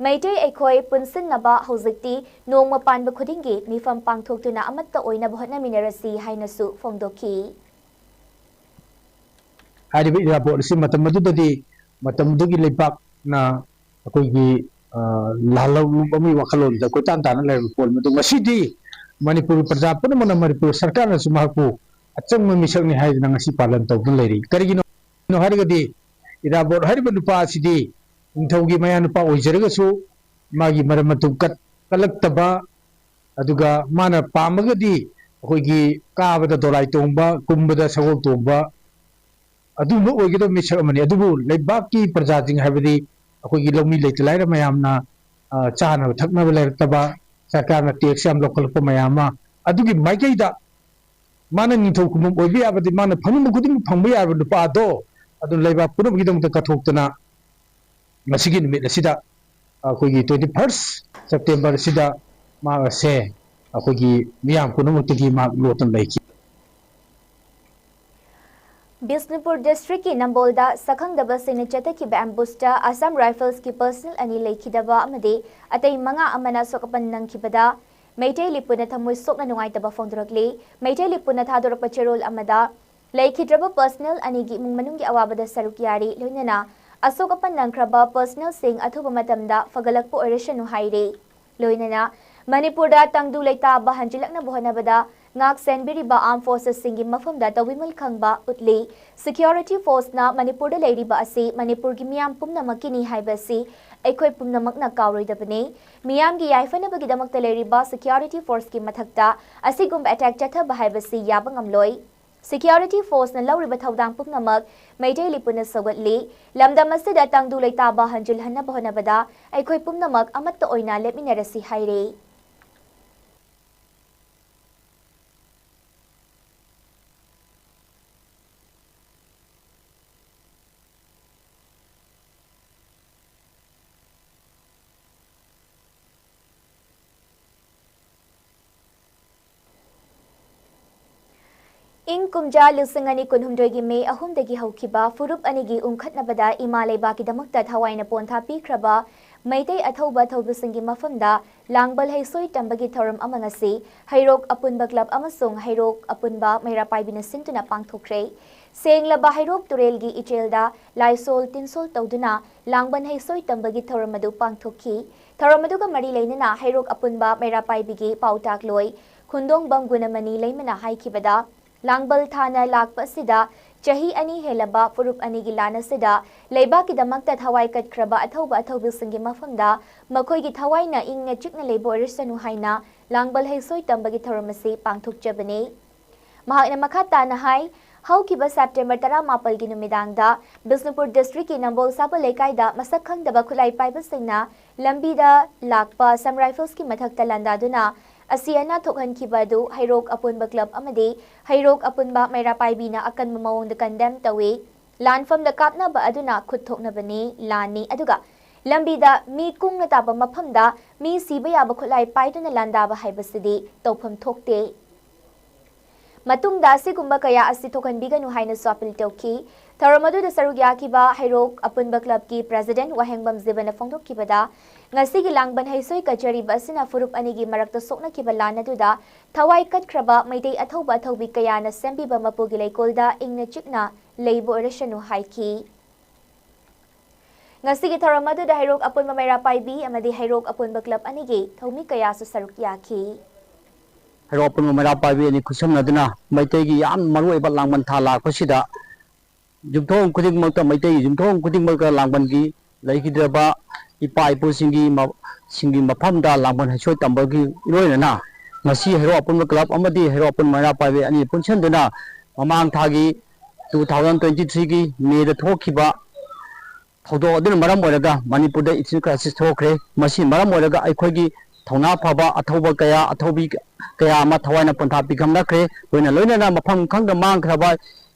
ꯃꯩꯇꯩ ꯑꯩꯈꯣꯏ ꯄꯨꯟꯁꯤꯟꯅꯕ ꯍꯧꯖꯤꯛꯇꯤ ꯅꯣꯡꯃ ꯄꯥꯟꯕ ꯈꯨꯗꯤꯡꯒꯤ ꯃꯤꯐꯝ ꯄꯥꯡꯊꯣꯛꯇꯨꯅ ꯑꯃꯠꯇ ꯑꯣꯏꯅꯕ ꯍꯣꯠꯅꯃꯤꯟꯅꯔꯁꯤ ꯍꯥꯏꯅꯁꯨ ꯐꯣꯡꯗꯣꯛꯈꯤ꯫ ꯍꯥꯏꯔꯤꯕ ꯏꯔꯥꯕꯣꯠ ꯑꯁꯤ ꯃꯇꯝ ꯑꯗꯨꯗꯗꯤ ꯃꯇꯝꯗꯨꯒꯤ ꯂꯩꯕꯥꯛꯅ ꯑꯩꯈꯣꯏꯒꯤ, ꯑ, ꯂꯥꯜꯍꯧꯂꯨꯞ ꯑꯃꯒꯤ ꯋꯥꯈꯜꯂꯣꯟꯗ ꯀꯣꯏꯇꯥꯟ ꯇꯥꯟꯅ ꯂꯩꯔꯝꯕ ꯄꯣꯠ ꯑꯃ꯫ ꯑꯗꯣ ꯉꯁꯤꯗꯤ ꯃꯅꯤꯄꯨꯔꯒꯤ ꯄ꯭ꯔꯖꯥ ꯄꯨꯝꯅꯃꯛꯅ ꯃꯅꯤꯄꯨꯔ ꯁꯔꯀꯥꯔꯅꯁꯨ ꯃꯍꯥꯛꯄꯨ ꯑꯆꯪꯕ ꯃꯤꯁꯛꯅꯤ ꯍꯥꯏꯗꯨꯅ ꯉꯁꯤ ꯄꯥꯂꯟ ꯇꯧꯗꯨꯅ ꯂꯩꯔꯤ꯫ ꯀꯔꯤꯒꯤꯅꯣ ꯍꯥꯏꯔꯒꯗꯤ ꯏꯔꯥꯕꯣꯠ ꯍꯥꯏꯔꯤꯕ ꯅꯨꯄꯥ ꯑꯁꯤꯗꯤ ꯅꯤꯡꯊꯧꯒꯤ ꯃꯌꯥꯅꯨꯄꯥ ꯑꯣꯏꯖꯔꯒꯁꯨ ꯃꯥꯒꯤ ꯃꯔꯝ ꯃꯇꯨꯝ ꯀꯠ-, ꯀꯠꯂꯛꯇꯕ, ꯑꯗꯨꯒ ꯃꯥꯅ ꯄꯥꯝꯃꯒꯗꯤ ꯑꯩꯈꯣꯏꯒꯤ ꯀꯥꯕꯗ ꯗꯣꯂꯥꯏ ꯇꯣꯡꯕ, ꯀꯨꯝꯕꯗ ꯁꯒꯣꯜ ꯇꯣꯡꯕ, ꯑꯗꯨꯒꯨꯝꯕ ꯑꯣꯏꯒꯗꯕ ꯃꯤꯁꯛ ꯑꯃꯅꯤ꯫ ꯑꯗꯨꯕꯨ ꯂꯩꯕꯥꯛꯀꯤ ꯄ꯭ꯔꯖꯥꯁꯤꯡ ꯍꯥꯏꯕꯗꯤ ꯑꯩꯈꯣꯏꯒꯤ ꯂꯧꯃꯤ ꯂꯩꯇ ꯂꯥꯏꯔ ꯃꯌꯥꯝꯅ, ꯑ, ꯆꯥꯅꯕ ꯊꯛꯅꯕ ꯂꯩꯔꯛꯇꯕ, ꯁꯔꯀꯥꯔꯅ ꯇꯦꯛꯁ ꯌꯥꯝ ꯂꯧꯈꯠꯂꯛꯄ ꯃꯌꯥꯝ ꯑꯃ, ꯑꯗꯨꯒꯤ ꯃꯥꯏꯀꯩꯗ ꯃꯥꯅ ꯅꯤꯡꯊꯧ ꯈꯨꯕꯝ ꯑꯣꯏꯕ ꯌꯥꯕꯗꯤ ꯃꯥꯅ ꯐꯪꯅꯤꯡꯕ ꯈꯨꯗꯤꯡꯃꯛ ꯐꯪꯕ ꯌꯥꯔꯕ ꯅꯨꯄꯥ ꯑꯗꯣ ꯑꯗꯨ ꯂꯩꯕꯥꯛ ꯄꯨꯝꯅꯃꯛꯀꯤꯗꯃꯛꯇ ꯀꯠꯊꯣꯛꯇꯅ ꯉꯁꯤꯒꯤ ꯅꯨꯃꯤꯠ ꯑꯁꯤꯗ ꯑꯩꯈꯣꯏꯒꯤ twenty first September ꯑꯁꯤꯗ ꯃꯍꯥꯛ ꯑꯁꯦ ꯑꯩꯈꯣꯏꯒꯤ ꯃꯤꯌꯥꯝ ꯄꯨꯝꯅꯃꯛꯇꯒꯤ ꯃꯍꯥꯛ ꯂꯣꯠꯇꯨꯅ ꯂꯩꯈꯤ꯫ ꯕꯤꯁꯅꯨꯄꯨꯔ ꯗꯤꯁꯇ꯭ꯔꯤꯛꯀꯤ ꯅꯝꯕꯣꯜꯗ ꯁꯛꯈꯪꯗꯕꯁꯤꯡꯅ ꯆꯠꯊꯈꯤꯕ ꯑꯦꯝꯕꯨꯁꯇ ꯑꯁꯥꯝ ꯔꯥꯏꯐꯜꯁꯀꯤ ꯄꯔꯁꯅꯦꯜ ꯑꯅꯤ ꯂꯩꯈꯤꯗꯕ ꯑꯃꯗꯤ ꯑꯇꯩ ꯃꯉꯥ ꯑꯃꯅ ꯑꯁꯣꯛ ꯑꯄꯟ ꯅꯪꯈꯤꯕꯗ ꯃꯩꯇꯩ ꯂꯤꯄꯨꯅ ꯊꯃꯣꯏ ꯁꯣꯛꯅ ꯅꯨꯡꯉꯥꯏꯇꯕ ꯐꯣꯡꯗꯣꯔꯛꯂꯤ꯫ ꯃꯩꯇꯩ ꯂꯤꯄꯨꯅ ꯊꯥꯗꯣꯔꯛꯄ ꯆꯦꯔꯣꯜ ꯑꯃꯗ ꯂꯩꯈꯤꯗ꯭ꯔꯕ ꯄꯔꯁꯅꯦꯜ ꯑꯅꯤꯒꯤ ꯏꯃꯨꯡ ꯃꯅꯨꯡꯒꯤ ꯑꯋꯥꯕꯗ ꯁꯔꯨꯛ ꯌꯥꯔꯤ, ꯂꯣꯏꯅꯅ ꯑꯁꯣꯛ ꯑꯄꯟ ꯅꯪꯈ꯭ꯔꯕ ꯄꯔꯁꯅꯦꯜꯁꯤꯡ ꯑꯊꯨꯕ ꯃꯇꯝꯗ ꯐꯒꯠꯂꯛꯄ ꯑꯣꯏꯔꯁꯅꯨ ꯍꯥꯏꯔꯤ꯫ ꯂꯣꯏꯅꯅ ꯃꯅꯤꯄꯨꯔꯗ ꯇꯪꯗꯨ ꯂꯩꯇꯥꯕ ꯍꯟꯖꯤꯜꯂꯛꯅꯕ ꯍꯣꯠꯅꯕꯗ ꯉꯥꯛ ꯁꯦꯟꯕꯤꯔꯤꯕ armed forcesꯁꯤꯡꯒꯤ ꯃꯐꯝꯗ ꯇꯧꯕꯤꯃꯜ ꯈꯪꯕ ꯎꯠꯂꯤ꯫ Security forceꯅ ꯃꯅꯤꯄꯨꯔꯗ ꯂꯩꯔꯤꯕ ꯑꯁꯤ ꯃꯅꯤꯄꯨꯔꯒꯤ ꯃꯤꯌꯥꯝ ꯄꯨꯝꯅꯃꯛꯀꯤꯅꯤ ꯍꯥꯏꯕ ꯑꯁꯤ ꯑꯩꯈꯣꯏ ꯄꯨꯝꯅꯃꯛꯅ ꯀꯥꯎꯔꯣꯏꯗꯕꯅꯤ꯫ ꯃꯤꯌꯥꯝꯒꯤ ꯌꯥꯏꯐꯅꯕꯒꯤꯗꯃꯛꯇ ꯂꯩꯔꯤꯕ security forceꯀꯤ ꯃꯊꯛꯇ ꯑꯁꯤꯒꯨꯝꯕ attack ꯆꯠꯊꯕ ꯍꯥꯏꯕꯁꯤ ꯌꯥꯕ ꯉꯝꯂꯣꯏ꯫ Security forceꯅ ꯂꯧꯔꯤꯕ ꯊꯧꯗꯥꯡ ꯄꯨꯝꯅꯃꯛ ꯃꯩꯇꯩ ꯂꯤꯄꯨꯅ ꯁꯧꯒꯠꯂꯤ꯫ ꯂꯝꯗꯝ ꯑꯁꯤꯗ ꯇꯪꯗꯨ ꯂꯩꯇꯥꯕ ꯍꯟꯖꯤꯜꯍꯟꯅꯕ ꯍꯣꯠꯅꯕꯗ ꯑꯩꯈꯣꯏ ꯄꯨꯝꯅꯃꯛ ꯑꯃꯠꯇ ꯑꯣꯏꯅ ꯂꯦꯞꯃꯤꯟꯅꯔꯁꯤ ꯍꯥꯏꯔꯤ꯫ ꯏꯪ ꯀꯨꯝꯖꯥ ꯂꯤꯁꯤꯡ ꯑꯅꯤ ꯀꯨꯟꯍꯨꯝꯗꯣꯏꯒꯤ ꯃꯦ ꯑꯍꯨꯝꯗꯒꯤ ꯍꯧꯈꯤꯕ ꯐꯨꯔꯨꯞ ꯑꯅꯤꯒꯤ ꯎꯪꯈꯠꯅꯕꯗ ꯏꯃꯥ ꯂꯩꯕꯥꯛꯀꯤꯗꯃꯛꯇ ꯊꯋꯥꯏꯅ ꯄꯣꯟꯊꯥ ꯄꯤꯈ꯭ꯔꯕ ꯃꯩꯇꯩ ꯑꯊꯧꯕ ꯑꯊꯧꯕꯤꯁꯤꯡꯒꯤ ꯃꯐꯝꯗ ꯂꯥꯡꯕꯜ ꯍꯩꯁꯣꯏ ꯇꯝꯕꯒꯤ ꯊꯧꯔꯝ ꯑꯃ ꯉꯁꯤ ꯍꯩꯔꯣꯛ ꯑꯄꯨꯟꯕ ꯀ꯭ꯂꯕ ꯑꯃꯁꯨꯡ ꯍꯩꯔꯣꯛ ꯑꯄꯨꯟꯕ ꯃꯩꯔꯥ ꯄꯥꯏꯕꯤꯅ ꯁꯤꯟꯗꯨꯅ ꯄꯥꯡꯊꯣꯛꯈ꯭ꯔꯦ꯫ ꯁꯦꯡꯂꯕ ꯍꯩꯔꯣꯛ ꯇꯨꯔꯦꯜꯒꯤ ꯏꯆꯦꯜꯗ ꯂꯥꯏꯁꯣꯜ ꯇꯤꯟꯁꯣꯜ ꯇꯧꯗꯨꯅ ꯂꯥꯡꯕꯟ ꯍꯩꯁꯣꯏ ꯇꯝꯕꯒꯤ ꯊꯧꯔꯝ ꯑꯗꯨ ꯄꯥꯡꯊꯣꯛꯈꯤ꯫ ꯊꯧꯔꯝ ꯑꯗꯨꯒ ꯃꯔꯤ ꯂꯩꯅꯅ ꯍꯩꯔꯣꯛ ꯑꯄꯨꯟꯕ ꯃꯩꯔꯥ ꯄꯥꯏꯕꯤꯒꯤ ꯄꯥꯎꯇꯥꯛꯂꯣꯏ ꯈꯨꯟꯗꯣꯡꯕꯝ ꯒꯨꯅꯃꯅꯤ ꯂꯩꯃꯅ ꯍꯥꯏꯈꯤꯕꯗ, ꯂꯥꯡꯕꯜ ꯊꯥꯅ ꯂꯥꯛꯄ ꯑꯁꯤꯗ ꯆꯍꯤ ꯑꯅꯤ ꯍꯦꯜꯂꯕ ꯐꯨꯔꯨꯞ ꯑꯅꯤꯒꯤ ꯂꯥꯟ ꯑꯁꯤꯗ ꯂꯩꯕꯥꯛꯀꯤꯗꯃꯛꯇ ꯊꯋꯥꯏ ꯀꯠꯈ꯭ꯔꯕ ꯑꯊꯧꯕ ꯑꯊꯧꯕꯤꯁꯤꯡꯒꯤ ꯃꯐꯝꯗ ꯃꯈꯣꯏꯒꯤ ꯊꯋꯥꯏꯅ ꯏꯪꯅ ꯆꯤꯛꯅ ꯂꯩꯕ ꯑꯣꯏꯔꯁꯅꯨ ꯍꯥꯏꯅ ꯂꯥꯡꯕꯜ ꯍꯩꯁꯣꯏ ꯇꯝꯕꯒꯤ ꯊꯧꯔꯝ ꯑꯁꯤ ꯄꯥꯡꯊꯣꯛꯆꯕꯅꯤ꯫ ꯃꯍꯥꯛꯅ ꯃꯈꯥ ꯇꯥꯅ ꯍꯥꯏ, ꯍꯧꯈꯤꯕ ꯁꯦꯞꯇꯦꯝꯕꯔ ꯇꯔꯥꯃꯥꯄꯜꯒꯤ ꯅꯨꯃꯤꯗꯥꯡꯗ ꯕꯤꯁꯅꯨꯄꯨꯔ ꯗꯤꯁꯇ꯭ꯔꯤꯛꯀꯤ ꯅꯝꯕꯣꯜ ꯁꯥꯕ ꯂꯩꯀꯥꯏꯗ ꯃꯁꯛ ꯈꯪꯗꯕ ꯈꯨꯠꯂꯥꯏ ꯄꯥꯏꯕꯁꯤꯡꯅ ꯂꯝꯕꯤꯗ ꯂꯥꯛꯄ ꯑꯁꯥꯝ ꯔꯥꯏꯐꯜꯁꯀꯤ ꯃꯊꯛꯇ ꯂꯥꯟꯗꯥꯗꯨꯅ ꯑꯁꯤ ꯑꯅꯥ ꯊꯣꯛꯍꯟꯈꯤꯕ ꯑꯗꯨ ꯍꯩꯔꯣꯛ ꯑꯄꯨꯟꯕ ꯀ꯭ꯂꯕ ꯑꯃꯗꯤ ꯍꯩꯔꯣꯛ ꯑꯄꯨꯟꯕ ꯃꯩꯔꯥ ꯄꯥꯏꯕꯤꯅ ꯑꯀꯟꯕ ꯃꯑꯣꯡꯗ ꯀꯟꯗꯦꯝ ꯇꯧꯏ꯫ ꯂꯥꯟꯐꯝꯗ ꯀꯥꯞꯅꯕ ꯑꯗꯨꯅ ꯈꯨꯠ ꯊꯣꯛꯅꯕꯅꯤ, ꯂꯥꯟꯅꯤ, ꯑꯗꯨꯒ ꯂꯝꯕꯤꯗ ꯃꯤ ꯀꯨꯡꯅ ꯇꯥꯕ ꯃꯐꯝꯗ ꯃꯤ ꯁꯤꯕ ꯌꯥꯕ ꯈꯨꯠꯂꯥꯏ ꯄꯥꯏꯗꯨꯅ ꯂꯥꯟꯗꯥꯕ ꯍꯥꯏꯕꯁꯤꯗꯤ ꯇꯧꯐꯝ ꯊꯣꯛꯇꯦ꯫ ꯃꯇꯨꯡꯗ ꯑꯁꯤꯒꯨꯝꯕ ꯀꯌꯥ ꯑꯁꯤ ꯊꯣꯛꯍꯟꯕꯤꯒꯅꯨ ꯍꯥꯏꯅꯁꯨ ꯑꯄꯤꯜ ꯇꯧꯈꯤ꯫ ꯊꯧꯔꯝ ꯑꯗꯨꯗ ꯁꯔꯨꯛ ꯌꯥꯈꯤꯕ ꯍꯩꯔꯣꯛ ꯑꯄꯨꯟꯕ ꯀ꯭ꯂꯕꯀꯤ ꯄ꯭ꯔꯦꯁꯤꯗꯦꯟꯠ ꯋꯥꯍꯦꯡꯕꯝ ꯖꯤꯕꯟꯅ ꯐꯣꯡꯗꯣꯛꯈꯤꯕꯗ, ꯉꯁꯤꯒꯤ ꯂꯥꯡꯕꯟ ꯍꯩꯁꯣꯏ ꯀꯠꯆꯔꯤꯕ ꯑꯁꯤꯅ ꯐꯨꯔꯨꯞ ꯑꯅꯤꯒꯤ ꯃꯔꯛꯇ ꯁꯣꯛꯅꯈꯤꯕ ꯂꯥꯟ ꯑꯗꯨꯗ ꯊꯋꯥꯏ ꯀꯠꯈ꯭ꯔꯕ ꯃꯩꯇꯩ ꯑꯊꯧꯕ ꯑꯊꯧꯕꯤ ꯀꯌꯥꯅ ꯁꯦꯝꯕꯤꯕ ꯃꯄꯨꯒꯤ ꯂꯩꯀꯣꯜꯗ ꯏꯪꯅ ꯆꯤꯛꯅ ꯂꯩꯕ ꯑꯣꯏꯔꯁꯅꯨ ꯍꯥꯏꯈꯤ꯫ ꯉꯁꯤꯒꯤ ꯊꯧꯔꯝ ꯑꯗꯨꯗ ꯍꯩꯔꯣꯛ ꯑꯄꯨꯟꯕ ꯃꯩꯔꯥ ꯄꯥꯏꯕꯤ ꯑꯃꯗꯤ ꯍꯩꯔꯣꯛ ꯑꯄꯨꯟꯕ ꯀ꯭ꯂꯕ ꯑꯅꯤꯒꯤ ꯊꯧꯃꯤ ꯀꯌꯥꯁꯨ ꯁꯔꯨꯛ ꯌꯥꯈꯤ꯫ ꯍꯩꯔꯣꯛ ꯑꯄꯨꯟꯕ ꯃꯩꯔꯥ ꯄꯥꯏꯕꯤ ꯑꯅꯤ ꯈꯨꯠꯁꯝꯅꯗꯨꯅ ꯃꯩꯇꯩꯒꯤ ꯌꯥꯝ ꯃꯔꯨꯑꯣꯏꯕ ꯂꯥꯡꯕꯟ ꯊꯥ ꯂꯥꯛꯄꯁꯤꯗ ꯌꯨꯝꯊꯣꯡ ꯈꯨꯗꯤꯡꯃꯛꯇ, ꯃꯩꯇꯩꯒꯤ ꯌꯨꯝꯊꯣꯡ ꯈꯨꯗꯤꯡꯃꯛꯇ ꯂꯥꯡꯕꯟꯒꯤ ꯂꯩꯈꯤꯗ꯭ꯔꯕ ꯏꯄꯥ ꯏꯄꯨꯁꯤꯡꯒꯤ ꯃ-, ꯁꯤꯡꯒꯤ ꯃꯐꯝꯗ ꯂꯥꯡꯕꯟ ꯍꯩꯁꯣꯏ ꯇꯝꯕꯒꯤ ꯂꯣꯏꯅꯅ ꯉꯁꯤ ꯍꯩꯔꯣꯛ ꯑꯄꯨꯟꯕ ꯀ꯭ꯂꯕ ꯑꯃꯗꯤ ꯍꯩꯔꯣꯛ ꯑꯄꯨꯟꯕ ꯃꯩꯔꯥ ꯄꯥꯏꯕꯤ ꯑꯅꯤ ꯄꯨꯟꯁꯤꯟꯗꯨꯅ ꯃꯃꯥꯡ ꯊꯥꯒꯤ two thousand twenty-threeꯒꯤ ꯃꯦꯗ ꯊꯣꯛꯈꯤꯕ ꯊꯧꯗꯣꯛ ꯑꯗꯨꯅ ꯃꯔꯝ ꯑꯣꯏꯔꯒ ꯃꯅꯤꯄꯨꯔꯗ ꯏꯊꯅꯤꯛ ꯀ꯭ꯔꯥꯏꯁꯤꯁ ꯊꯣꯛꯈ꯭ꯔꯦ꯫ ꯃꯁꯤꯅ ꯃꯔꯝ ꯑꯣꯏꯔꯒ ꯑꯩꯈꯣꯏꯒꯤ ꯊꯧꯅꯥ ꯐꯕ ꯑꯊꯧꯕ ꯀꯌꯥ, ꯑꯊꯧꯕꯤ ꯀꯌꯥ ꯑꯃ ꯊꯋꯥꯏꯅ ꯄꯣꯟꯊꯥ ꯄꯤꯈꯝꯅꯈ꯭ꯔꯦ꯫ ꯂꯣꯏꯅ ꯂꯣꯏꯅꯅ ꯃꯐꯝ ꯈꯪꯗ ꯃꯥꯡꯈ꯭ꯔꯕ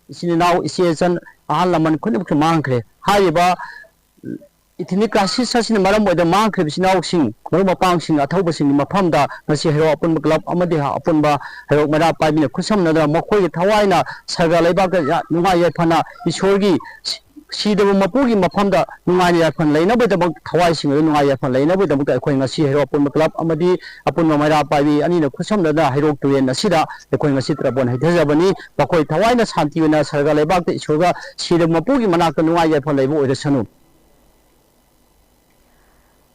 ꯏꯆꯤꯟ ꯏꯅꯥꯎ, ꯏꯆꯦ ꯏꯆꯟ, ꯑꯍꯜ ꯂꯃꯟ ꯈꯨꯗꯤꯡꯃꯛꯁꯨ ꯃꯥꯡꯈ꯭ꯔꯦ꯫ ꯍꯥꯏꯔꯤꯕ ꯏꯊꯅꯤꯛ ꯀ꯭ꯔꯥꯏꯁꯤꯁ ꯑꯁꯤꯅ ꯃꯔꯝ ꯑꯣꯏꯔꯒ ꯃꯥꯡꯈ꯭ꯔꯤꯕ ꯏꯆꯤꯟ ꯏꯅꯥꯎꯁꯤꯡ, ꯃꯔꯨꯞ ꯃꯄꯥꯡꯁꯤꯡ, ꯑꯊꯧꯕꯁꯤꯡꯒꯤ ꯃꯐꯝꯗ ꯉꯁꯤ ꯍꯩꯔꯣꯛ ꯑꯄꯨꯟꯕ ꯀ꯭ꯂꯕ ꯑꯃꯗꯤ ꯑꯄꯨꯟꯕ ꯍꯩꯔꯣꯛ ꯃꯩꯔꯥ ꯄꯥꯏꯕꯤꯅ ꯈꯨꯠꯁꯝꯅꯗꯨꯅ ꯃꯈꯣꯏꯒꯤ ꯊꯋꯥꯏꯅ ꯁꯔꯒ ꯂꯩꯕꯥꯛꯇ ꯌꯥ-, ꯅꯨꯡꯉꯥꯏ ꯌꯥꯏꯐꯅ ꯏꯁꯣꯔꯒꯤ ꯁꯤ-, ꯁꯤꯗꯕ ꯃꯄꯨꯒꯤ ꯃꯐꯝꯗ ꯅꯨꯡꯉꯥꯏꯅ ꯌꯥꯏꯐꯅ ꯂꯩꯅꯕꯒꯤꯗꯃꯛ, ꯊꯋꯥꯏꯁꯤꯡ ꯑꯗꯨ ꯅꯨꯡꯉꯥꯏ ꯌꯥꯏꯐꯅ ꯂꯩꯅꯕꯒꯤꯗꯃꯛꯇ ꯑꯩꯈꯣꯏ ꯉꯁꯤ ꯍꯩꯔꯣꯛ ꯑꯄꯨꯟꯕ ꯀ꯭ꯂꯕ ꯑꯃꯗꯤ ꯑꯄꯨꯟꯕ ꯃꯩꯔꯥ ꯄꯥꯏꯕꯤ ꯑꯅꯤꯅ ꯈꯨꯠꯁꯝꯅꯗꯨꯅ ꯍꯩꯔꯣꯛ ꯇꯨꯔꯦꯜ ꯑꯁꯤꯗ ꯑꯩꯈꯣꯏ ꯉꯁꯤ ꯇ꯭ꯔꯄꯣꯟ ꯍꯩꯊꯖꯕꯅꯤ꯫ ꯃꯈꯣꯏ ꯊꯋꯥꯏꯅ ꯁꯥꯟꯇꯤ ꯑꯣꯏꯅ ꯁꯔꯒ ꯂꯩꯕꯥꯛꯇ ꯏꯁꯣꯔꯒ ꯁꯤꯗꯕ ꯃꯄꯨꯒꯤ ꯃꯅꯥꯛꯇ ꯅꯨꯡꯉꯥꯏ ꯌꯥꯏꯐꯅ ꯂꯩꯕ ꯑꯣꯏꯔꯁꯅꯨ꯫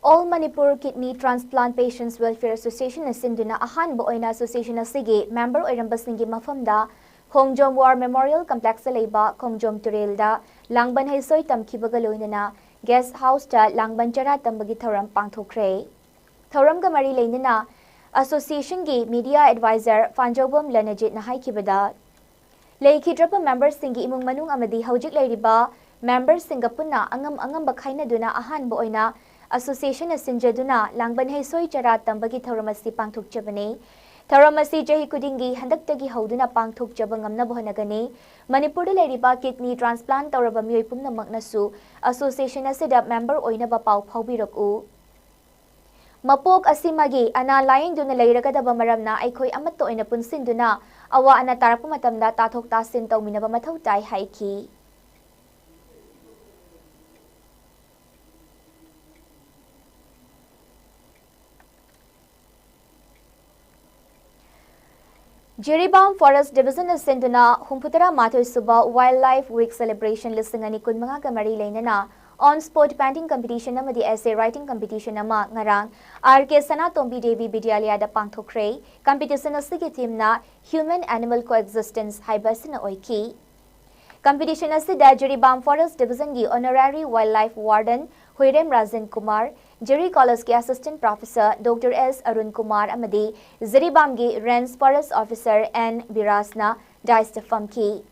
All Manipur Kidney Transplant Patients Welfare Association ꯅ ꯁꯤꯟꯗꯨꯅ ꯑꯍꯥꯟꯕ ꯑꯣꯏꯅ association ꯑꯁꯤꯒꯤ member ꯑꯣꯏꯔꯝꯕꯁꯤꯡꯒꯤ ꯃꯐꯝꯗ ꯈꯣꯡꯖꯣꯝ War Memorial Complex ꯇ ꯂꯩꯕ ꯈꯣꯡꯖꯣꯝ ꯇꯨꯔꯦꯜꯗ ꯂꯥꯡꯕꯟ ꯍꯩꯁꯣꯏ ꯇꯝꯈꯤꯕꯒ ꯂꯣꯏꯅꯅ guest house ꯇ ꯂꯥꯡꯕꯟ ꯆꯔꯥ ꯇꯝꯕꯒꯤ ꯊꯧꯔꯝ ꯄꯥꯡꯊꯣꯛꯈ꯭ꯔꯦ꯫ ꯊꯧꯔꯝꯒ ꯃꯔꯤ ꯂꯩꯅꯅ association ꯒꯤ media advisor ꯐꯥꯟꯖꯧꯕꯝ ꯂꯅꯖꯤꯠꯅ ꯍꯥꯏꯈꯤꯕꯗ, ꯂꯩꯈꯤꯗ꯭ꯔꯕ member ꯁꯤꯡꯒꯤ ꯏꯃꯨꯡ ꯃꯅꯨꯡ ꯑꯃꯗꯤ ꯍꯧꯖꯤꯛ ꯂꯩꯔꯤꯕ member ꯁꯤꯡꯒ ꯄꯨꯟꯅ ꯑꯉꯝ ꯑꯉꯝꯕ ꯈꯥꯏꯅꯗꯨꯅ ꯑꯍꯥꯟꯕ ꯑꯣꯏꯅ association ꯅ ꯁꯤꯟꯖꯗꯨꯅ ꯂꯥꯡꯕꯟ ꯍꯩꯁꯣꯏ ꯆꯔꯥ ꯇꯝꯕꯒꯤ ꯊꯧꯔꯝ ꯑꯁꯤ ꯄꯥꯡꯊꯣꯛꯆꯕꯅꯤ꯫ ꯊꯧꯔꯝ ꯑꯁꯤ ꯆꯍꯤ ꯈꯨꯗꯤꯡꯒꯤ ꯍꯟꯗꯛꯇꯒꯤ ꯍꯧꯗꯨꯅ ꯄꯥꯡꯊꯣꯛꯆꯕ ꯉꯝꯅꯕ ꯍꯣꯠꯅꯒꯅꯤ꯫ ꯃꯅꯤꯄꯨꯔꯗ ꯂꯩꯔꯤꯕ kidney transplant ꯇꯧꯔꯕ ꯃꯤꯑꯣꯏ ꯄꯨꯝꯅꯃꯛꯅꯁꯨ association ꯑꯁꯤꯗ member ꯑꯣꯏꯅꯕ ꯄꯥꯎ ꯐꯥꯎꯕꯤꯔꯛꯎ꯫ ꯃꯄꯣꯛ ꯑꯁꯤꯃꯒꯤ ꯑꯅꯥ ꯂꯥꯌꯦꯡꯗꯨꯅ ꯂꯩꯔꯒꯗꯕ ꯃꯔꯝꯅ ꯑꯩꯈꯣꯏ ꯑꯃꯠꯇ ꯑꯣꯏꯅ ꯄꯨꯟꯁꯤꯟꯗꯨꯅ ꯑꯋꯥ ꯑꯅꯥ ꯇꯥꯔꯛꯄ ꯃꯇꯝꯗ ꯇꯥꯊꯣꯛ ꯇꯥꯁꯤꯟ ꯇꯧꯃꯤꯟꯅꯕ ꯃꯊꯧ ꯇꯥꯏ ꯍꯥꯏꯈꯤ꯫ ꯖꯤꯔꯤꯕꯥꯝ Forest Division ꯅ ꯁꯤꯟꯗꯨꯅ ꯍꯨꯝꯐꯨꯇꯔꯥ ꯃꯥꯊꯣꯏ ꯁꯨꯕ Wildlife Week Celebration ꯂꯤꯁꯤꯡ ꯑꯅꯤ ꯀꯨꯟꯃꯉꯥꯒ ꯃꯔꯤ ꯂꯩꯅꯅ On spot painting competition ꯑꯃꯗꯤ essay writing competition ꯑꯃ ꯉꯔꯥꯡ R K ꯁꯅꯥꯇꯣꯝꯕꯤ ꯗꯦꯕꯤ ꯕꯤꯗ꯭ꯌꯥꯂꯌꯥꯗ ꯄꯥꯡꯊꯣꯛꯈ꯭ꯔꯦ꯫ Competition ꯑꯁꯤꯒꯤ theme ꯅ Human Animal Coexistence ꯍꯥꯏꯕ ꯑꯁꯤꯅ ꯑꯣꯏꯈꯤ꯫ Competition ꯑꯁꯤꯗ ꯖꯤꯔꯤꯕꯥꯝ Forest Division ꯒꯤ Honorary Wildlife Warden ꯍꯨꯏꯔꯦꯝ Rajen Kumar, ꯖꯤꯔꯤ College ꯀꯤ Assistant Professor Doctor S Arun Kumar ꯑꯃꯗꯤ ꯖꯤꯔꯤꯕꯥꯝꯒꯤ Range Forest Officer N ꯕꯤꯔꯥꯖꯅ dais ꯇ ꯐꯝꯈꯤ꯫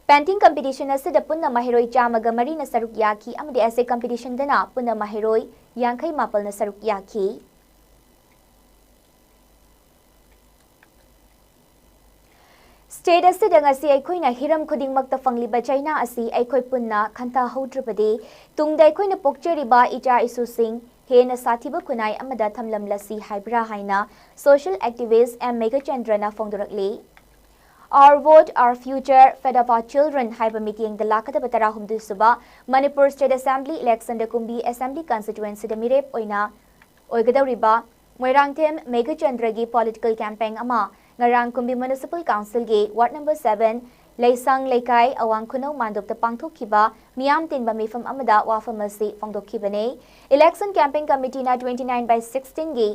Painting competition ꯑꯁꯤꯗ ꯄꯨꯟꯅ ꯃꯍꯩꯔꯣꯏ ꯆꯥꯝꯃꯒ ꯃꯔꯤꯅ ꯁꯔꯨꯛ ꯌꯥꯈꯤ ꯑꯃꯗꯤ essay competition ꯗꯅ ꯄꯨꯟꯅ ꯃꯍꯩꯔꯣꯏ ꯌꯥꯡꯈꯩ ꯃꯥꯄꯜꯅ ꯁꯔꯨꯛ ꯌꯥꯈꯤ꯫ State ꯑꯁꯤꯗ ꯉꯁꯤ ꯑꯩꯈꯣꯏꯅ ꯍꯤꯔꯝ ꯈꯨꯗꯤꯡꯃꯛꯇ ꯐꯪꯂꯤꯕ ꯆꯩꯅꯥ ꯑꯁꯤ ꯑꯩꯈꯣꯏ ꯄꯨꯟꯅ ꯈꯟꯊꯍꯧꯗ꯭ꯔꯕꯗꯤ ꯇꯨꯡꯗ ꯑꯩꯈꯣꯏꯅ ꯄꯣꯛꯆꯔꯤꯕ ꯏꯆꯥ ꯏꯁꯨꯁꯤꯡ ꯍꯦꯟꯅ ꯁꯥꯊꯤꯕ ꯈꯨꯟꯅꯥꯏ ꯑꯃꯗ ꯊꯝꯂꯝꯂꯁꯤ ꯍꯥꯏꯕ꯭ꯔꯥ ꯍꯥꯏꯅ social activist M ꯃꯦꯘꯆꯟꯗ꯭ꯔꯅ ꯐꯣꯡꯗꯣꯔꯛꯂꯤ꯫ Our Vote, Our Future, Fed Up Our Children ꯍꯥꯏꯕ ꯃꯤꯠꯌꯦꯡꯗ ꯂꯥꯛꯀꯗꯕ ꯇꯔꯥꯍꯨꯝꯗꯣꯏ ꯁꯨꯕ Manipur State Assembly election ꯗ ꯀꯨꯝꯕꯤ Assembly Constituency ꯗ ꯃꯤꯔꯦꯞ ꯑꯣꯏꯅ ꯑꯣꯏꯒꯗꯧꯔꯤꯕ ꯃꯣꯏꯔꯥꯡꯊꯦꯝ ꯃꯦꯘꯆꯟꯗ꯭ꯔꯒꯤ political campaign ꯑꯃ ꯉꯔꯥꯡ ꯀꯨꯝꯕꯤ Municipal Council ꯒꯤ Ward number seven ꯂꯩꯁꯪ ꯂꯩꯀꯥꯏ ꯑꯋꯥꯡ ꯈꯨꯅꯧ ꯃꯥꯟꯗꯣꯞꯇ ꯄꯥꯡꯊꯣꯛꯈꯤꯕ ꯃꯤꯌꯥꯝ ꯇꯤꯟꯕ ꯃꯤꯐꯝ ꯑꯃꯗ ꯋꯥꯐꯝ ꯑꯁꯤ ꯐꯣꯡꯗꯣꯛꯈꯤꯕꯅꯤ꯫ Election Campaign Committee ꯅ twenty nine by sixteen ꯒꯤ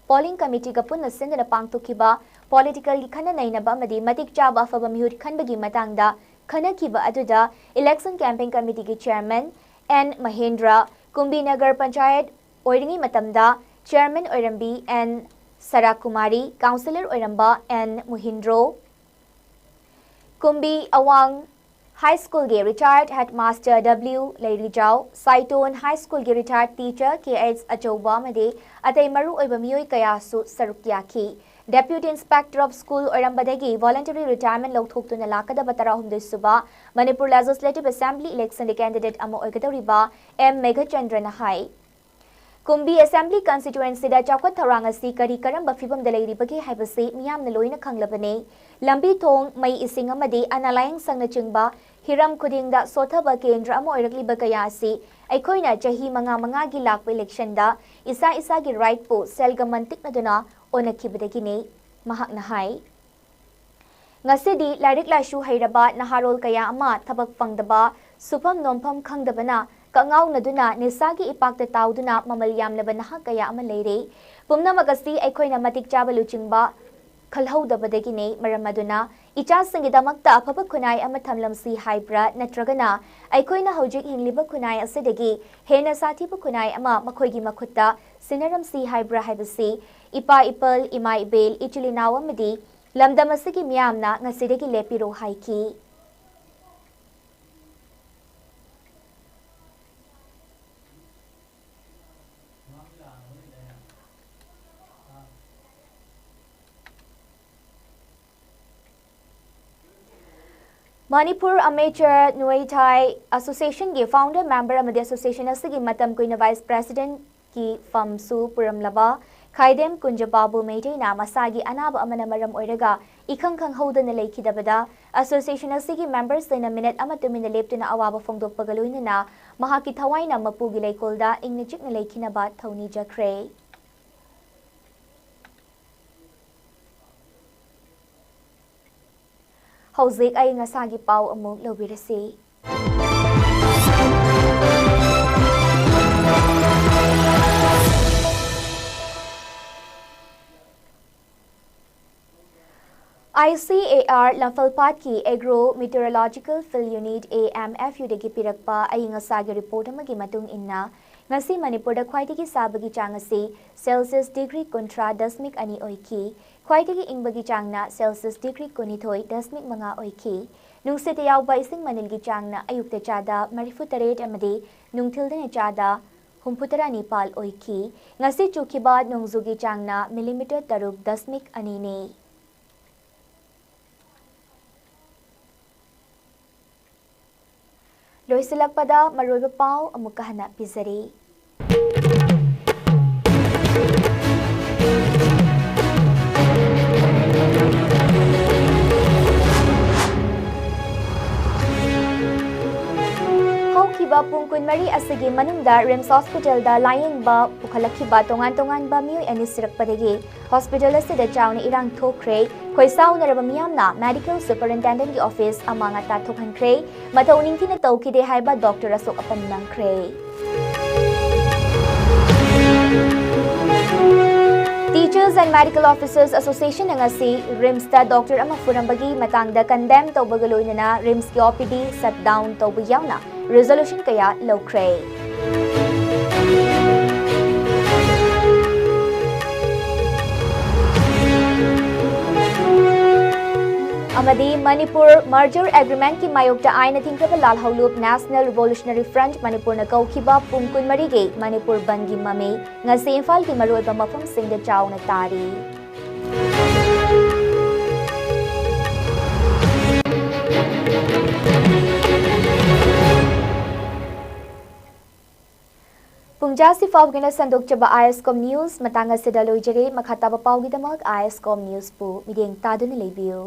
Polling Committee ꯒ ꯄꯨꯟꯅ ꯁꯤꯟꯗꯨꯅ ꯄꯥꯡꯊꯣꯛꯈꯤꯕ political ꯒꯤ ꯈꯟꯅ ꯅꯩꯅꯕ ꯑꯃꯗꯤ ꯃꯇꯤꯛ ꯆꯥꯕ ꯑꯐꯕ ꯃꯤꯍꯨꯠ ꯈꯟꯕꯒꯤ ꯃꯇꯥꯡꯗ ꯈꯟꯅꯈꯤꯕ ꯑꯗꯨꯗ Election Campaign Committee ꯒꯤ Chairman N ꯃꯍꯦꯟꯗ꯭ꯔ, ꯀꯨꯝꯕꯤ ꯅꯒꯔ ꯄꯟꯆꯥꯌꯠ ꯑꯣꯏꯔꯤꯉꯩ ꯃꯇꯝꯗ Chairman ꯑꯣꯏꯔꯝꯕꯤ N ꯁꯔꯥꯀꯨꯃꯥꯔꯤ, Councillor ꯑꯣꯏꯔꯝꯕ N ꯃꯨꯍꯤꯟꯗ꯭ꯔꯣ, ꯀꯨꯝꯕꯤ ꯑꯋꯥꯡ High School ꯒꯤ retired headmaster W ꯂꯩꯔꯤꯖꯥꯎ, ꯁꯥꯏꯇꯣꯟ High School ꯒꯤ retired teacher K H ꯑꯆꯧꯕ ꯑꯃꯗꯤ ꯑꯇꯩ ꯃꯔꯨ ꯑꯣꯏꯕ ꯃꯤꯑꯣꯏ ꯀꯌꯥꯁꯨ ꯁꯔꯨꯛ ꯌꯥꯈꯤ꯫ Deputy Inspector of School ꯑꯣꯏꯔꯝꯕꯗꯒꯤ voluntary retirement ꯂꯧꯊꯣꯛꯇꯨꯅ ꯂꯥꯛꯀꯗꯕ ꯇꯔꯥꯍꯨꯝꯗꯣꯏ ꯁꯨꯕ Manipur Legislative Assembly election ꯗ candidate ꯑꯃ ꯑꯣꯏꯒꯗꯧꯔꯤꯕ M ꯃꯦꯘꯆꯟꯗ꯭ꯔꯅ ꯍꯥꯏ꯫ ꯀꯨꯝꯕꯤ Assembly Constituency ꯗ ꯆꯥꯎꯈꯠ ꯊꯧꯔꯥꯡ ꯑꯁꯤ ꯀꯔꯤ ꯀꯔꯝꯕ ꯐꯤꯚꯝꯗ ꯂꯩꯔꯤꯕꯒꯦ ꯍꯥꯏꯕꯁꯤ ꯃꯤꯌꯥꯝꯅ ꯂꯣꯏꯅ ꯈꯪꯂꯕꯅꯤ꯫ ꯂꯝꯕꯤ ꯊꯣꯡ, ꯃꯩ ꯏꯁꯤꯡ ꯑꯃꯗꯤ ꯑꯅꯥ ꯂꯥꯌꯦꯡ ꯁꯪꯅꯆꯤꯡꯕ ꯍꯤꯔꯝ ꯈꯨꯗꯤꯡꯗ ꯁꯣꯊꯕ ꯀꯦꯟꯗ꯭ꯔ ꯑꯃ ꯑꯣꯏꯔꯛꯂꯤꯕ ꯀꯌꯥ ꯑꯁꯤ ꯑꯩꯈꯣꯏꯅ ꯆꯍꯤ ꯃꯉꯥ ꯃꯉꯥꯒꯤ ꯂꯥꯛꯄ election ꯗ ꯏꯁꯥ ꯏꯁꯥꯒꯤ right ꯄꯨ ꯁꯦꯜꯒ ꯃꯟꯇꯤꯛꯅꯗꯨꯅ ꯑꯣꯟꯅꯈꯤꯕꯗꯒꯤꯅꯤ, ꯃꯍꯥꯛꯅ ꯍꯥꯏ꯫ ꯉꯁꯤꯗꯤ ꯂꯥꯏꯔꯤꯛ ꯂꯥꯏꯁꯨ ꯍꯩꯔꯕ ꯅꯍꯥꯔꯣꯜ ꯀꯌꯥ ꯑꯃ ꯊꯕꯛ ꯐꯪꯗꯕ, ꯁꯨꯐꯝ ꯅꯣꯝꯐꯝ ꯈꯪꯗꯕꯅ ꯀꯛꯉꯥꯎꯅꯗꯨꯅ ꯅꯤꯁꯥꯒꯤ ꯏꯄꯥꯛꯇ ꯇꯥꯎꯗꯨꯅ ꯃꯃꯜ ꯌꯥꯝꯂꯕ ꯅꯍꯥ ꯀꯌꯥ ꯑꯃ ꯂꯩꯔꯦ꯫ ꯄꯨꯝꯅꯃꯛ ꯑꯁꯤ ꯑꯩꯈꯣꯏꯅ ꯃꯇꯤꯛ ꯆꯥꯕ ꯂꯨꯆꯤꯡꯕ ꯈꯜꯍꯧꯗꯕꯗꯒꯤꯅꯤ꯫ ꯃꯔꯝ ꯑꯗꯨꯅ ꯏꯆꯥꯁꯤꯡꯒꯤꯗꯃꯛꯇ ꯑꯐꯕ ꯈꯨꯟꯅꯥꯏ ꯑꯃ ꯊꯝꯂꯝꯁꯤ ꯍꯥꯏꯕ꯭ꯔꯥ, ꯅꯠꯇ꯭ꯔꯒꯅ ꯑꯩꯈꯣꯏꯅ ꯍꯧꯖꯤꯛ ꯍꯤꯡꯂꯤꯕ ꯈꯨꯟꯅꯥꯏ ꯑꯁꯤꯗꯒꯤ ꯍꯦꯟꯅ ꯁꯥꯊꯤꯕ ꯈꯨꯟꯅꯥꯏ ꯑꯃ ꯃꯈꯣꯏꯒꯤ ꯃꯈꯨꯠꯇ ꯁꯤꯟꯅꯔꯝꯁꯤ ꯍꯥꯏꯕ꯭ꯔꯥ ꯍꯥꯏꯕꯁꯤ ꯏꯄꯥ ꯏꯄꯜ, ꯏꯃꯥ ꯏꯕꯦꯜ, ꯏꯆꯤꯜ ꯏꯅꯥꯎ ꯑꯃꯗꯤ ꯂꯝꯗꯝ ꯑꯁꯤꯒꯤ ꯃꯤꯌꯥꯝꯅ ꯉꯁꯤꯗꯒꯤ ꯂꯦꯞꯄꯤꯔꯣ ꯍꯥꯏꯈꯤ꯫ Manipur Amateur Muay Thai Association ꯒꯤ founder member ꯑꯃꯗꯤ association ꯑꯁꯤꯒꯤ ꯃꯇꯝ ꯀꯨꯏꯅ vice president ꯀꯤ ꯐꯝꯁꯨ ꯄꯨꯔꯝꯂꯕ ꯈꯥꯏꯗꯦꯝ ꯀꯨꯟꯖꯄꯥꯕꯨ ꯃꯩꯇꯩꯅ ꯃꯁꯥꯒꯤ ꯑꯅꯥꯕ ꯑꯃꯅ ꯃꯔꯝ ꯑꯣꯏꯔꯒ ꯏꯈꯪ ꯈꯪꯍꯧꯗꯅ ꯂꯩꯈꯤꯗꯕꯗ association ꯑꯁꯤꯒꯤ members ꯁꯤꯡꯅ minute ꯑꯃ ꯇꯨꯃꯤꯟꯅ ꯂꯦꯞꯇꯨꯅ ꯑꯋꯥꯕ ꯐꯣꯡꯗꯣꯛꯄꯒ ꯂꯣꯏꯅꯅ ꯃꯍꯥꯛꯀꯤ ꯊꯋꯥꯏꯅ ꯃꯄꯨꯒꯤ ꯂꯩꯀꯣꯜꯗ ꯏꯪꯅ ꯆꯤꯛꯅ ꯂꯩꯈꯤꯅꯕ ꯊꯧꯅꯤꯖꯈ꯭ꯔꯦ꯫ ꯍꯧꯖꯤꯛ ꯑꯏꯪ ꯑꯁꯥꯒꯤ ꯄꯥꯎ ꯑꯃꯨꯛ ꯂꯧꯕꯤꯔꯁꯤ꯫ I C A R ꯂꯝꯐꯦꯜꯄꯥꯠꯀꯤ Agro Meteorological Field Unit, A M F U ꯗꯒꯤ ꯄꯤꯔꯛꯄ ꯑꯏꯪ ꯑꯁꯥꯒꯤ report ꯑꯃꯒꯤ ꯃꯇꯨꯡ ꯏꯟꯅ, ꯉꯁꯤ ꯃꯅꯤꯄꯨꯔꯗ ꯈ꯭ꯋꯥꯏꯗꯒꯤ ꯁꯥꯕꯒꯤ ꯆꯥꯡ ꯑꯁꯤ Celsius degree ꯀꯨꯟꯊ꯭ꯔꯥ ꯗꯁꯃꯤꯛ ꯑꯅꯤ ꯑꯣꯏꯈꯤ꯫ ꯈ꯭ꯋꯥꯏꯗꯒꯤ ꯏꯪꯕꯒꯤ ꯆꯥꯡꯅ Celsius degree ꯀꯨꯟꯅꯤꯊꯣꯏ ꯗꯁꯃꯤꯛ ꯃꯉꯥ ꯑꯣꯏꯈꯤ꯫ ꯅꯨꯡꯁꯤꯠꯇ ꯌꯥꯎꯕ ꯏꯁꯤꯡ ꯃꯅꯤꯜꯒꯤ ꯆꯥꯡꯅ ꯑꯌꯨꯛꯇ ꯆꯥꯗ ꯃꯔꯤꯐꯨ ꯇꯔꯦꯠ ꯑꯃꯗꯤ ꯅꯨꯡꯊꯤꯜꯗꯅ ꯆꯥꯗ ꯍꯨꯝꯐꯨꯇꯔꯥ ꯅꯤꯄꯥꯜ ꯑꯣꯏꯈꯤ꯫ ꯉꯁꯤ ꯆꯨꯈꯤꯕ ꯅꯣꯡꯖꯨꯒꯤ ꯆꯥꯡꯅ millimeter ꯇꯔꯨꯛ ꯗꯁꯃꯤꯛ ꯑꯅꯤꯅꯤ꯫ ꯂꯣꯏꯁꯤꯜꯂꯛꯄꯗ ꯃꯔꯨꯑꯣꯏꯕ ꯄꯥꯎ ꯑꯃꯨꯛꯀ ꯍꯟꯅ ꯄꯤꯖꯔꯤ꯫ ꯍꯧꯈꯤꯕ ꯄꯨꯡ ꯀꯨꯟꯃꯔꯤ ꯑꯁꯤꯒꯤ ꯃꯅꯨꯡꯗ RIMS hospital ꯗ ꯂꯥꯌꯦꯡꯕ ꯄꯨꯈꯠꯂꯛꯈꯤꯕ ꯇꯣꯉꯥꯟ ꯇꯣꯉꯥꯟꯕ ꯃꯤꯑꯣꯏ ꯑꯅꯤ ꯁꯤꯔꯛꯄꯗꯒꯤ hospital ꯑꯁꯤꯗ ꯆꯥꯎꯅ ꯏꯔꯥꯡ ꯊꯣꯛꯈ꯭ꯔꯦ꯫ ꯈꯣꯏꯁꯥꯎꯅꯔꯕ ꯃꯤꯌꯥꯝꯅ Medical Superintendentꯀꯤ office ꯑꯃꯥꯡ ꯑꯇꯥ ꯊꯣꯛꯍꯟꯈ꯭ꯔꯦ꯫ ꯃꯊꯧ ꯅꯤꯡꯊꯤꯅ ꯇꯧꯈꯤꯗꯦ ꯍꯥꯏꯕ doctor ꯑꯁꯣꯛ ꯑꯄꯟ ꯅꯪꯈ꯭ꯔꯦ꯫ Teachers and Medical Officers Associationꯅ ꯉꯁꯤ RIMSꯇ doctor ꯑꯃ ꯐꯨꯔꯝꯕꯒꯤ ꯃꯇꯥꯡꯗ condemn ꯇꯧꯕꯒ ꯂꯣꯏꯅꯅ RIMSꯀꯤ OPD shut down ꯇꯧꯕ ꯌꯥꯎꯅ resolution ꯀꯌꯥ ꯂꯧꯈ꯭ꯔꯦ꯫ ꯑꯃꯗꯤ ꯃꯅꯤꯄꯨꯔ merger agreementꯀꯤ ꯃꯥꯌꯣꯛꯇ ꯑꯥꯏꯟꯅ ꯊꯤꯡꯈ꯭ꯔꯕ ꯂꯥꯜꯍꯧꯂꯨꯞ National Revolutionary Front ꯃꯅꯤꯄꯨꯔꯅ ꯀꯧꯈꯤꯕ ꯄꯨꯡ ꯀꯨꯟꯃꯔꯤꯒꯤ ꯃꯅꯤꯄꯨꯔ ꯕꯟꯗꯒꯤ ꯃꯃꯤ ꯉꯁꯤ ꯏꯝꯐꯥꯜꯒꯤ ꯃꯔꯨꯑꯣꯏꯕ ꯃꯐꯝꯁꯤꯡꯗ ꯆꯥꯎꯅ ꯇꯥꯔꯤ꯫ ꯄꯨꯡꯖꯥꯁꯤ ꯐꯥꯎꯒꯤꯅ ꯁꯟꯗꯣꯛꯆꯕ ISCOM News ꯃꯇꯥꯡ ꯑꯁꯤꯗ ꯂꯣꯏꯖꯔꯦ꯫ ꯃꯈꯥ ꯇꯥꯕ ꯄꯥꯎꯒꯤꯗꯃꯛ ISCOM Newsꯄꯨ ꯃꯤꯠꯌꯦꯡ ꯇꯥꯗꯨꯅ ꯂꯩꯕꯤꯌꯨ꯫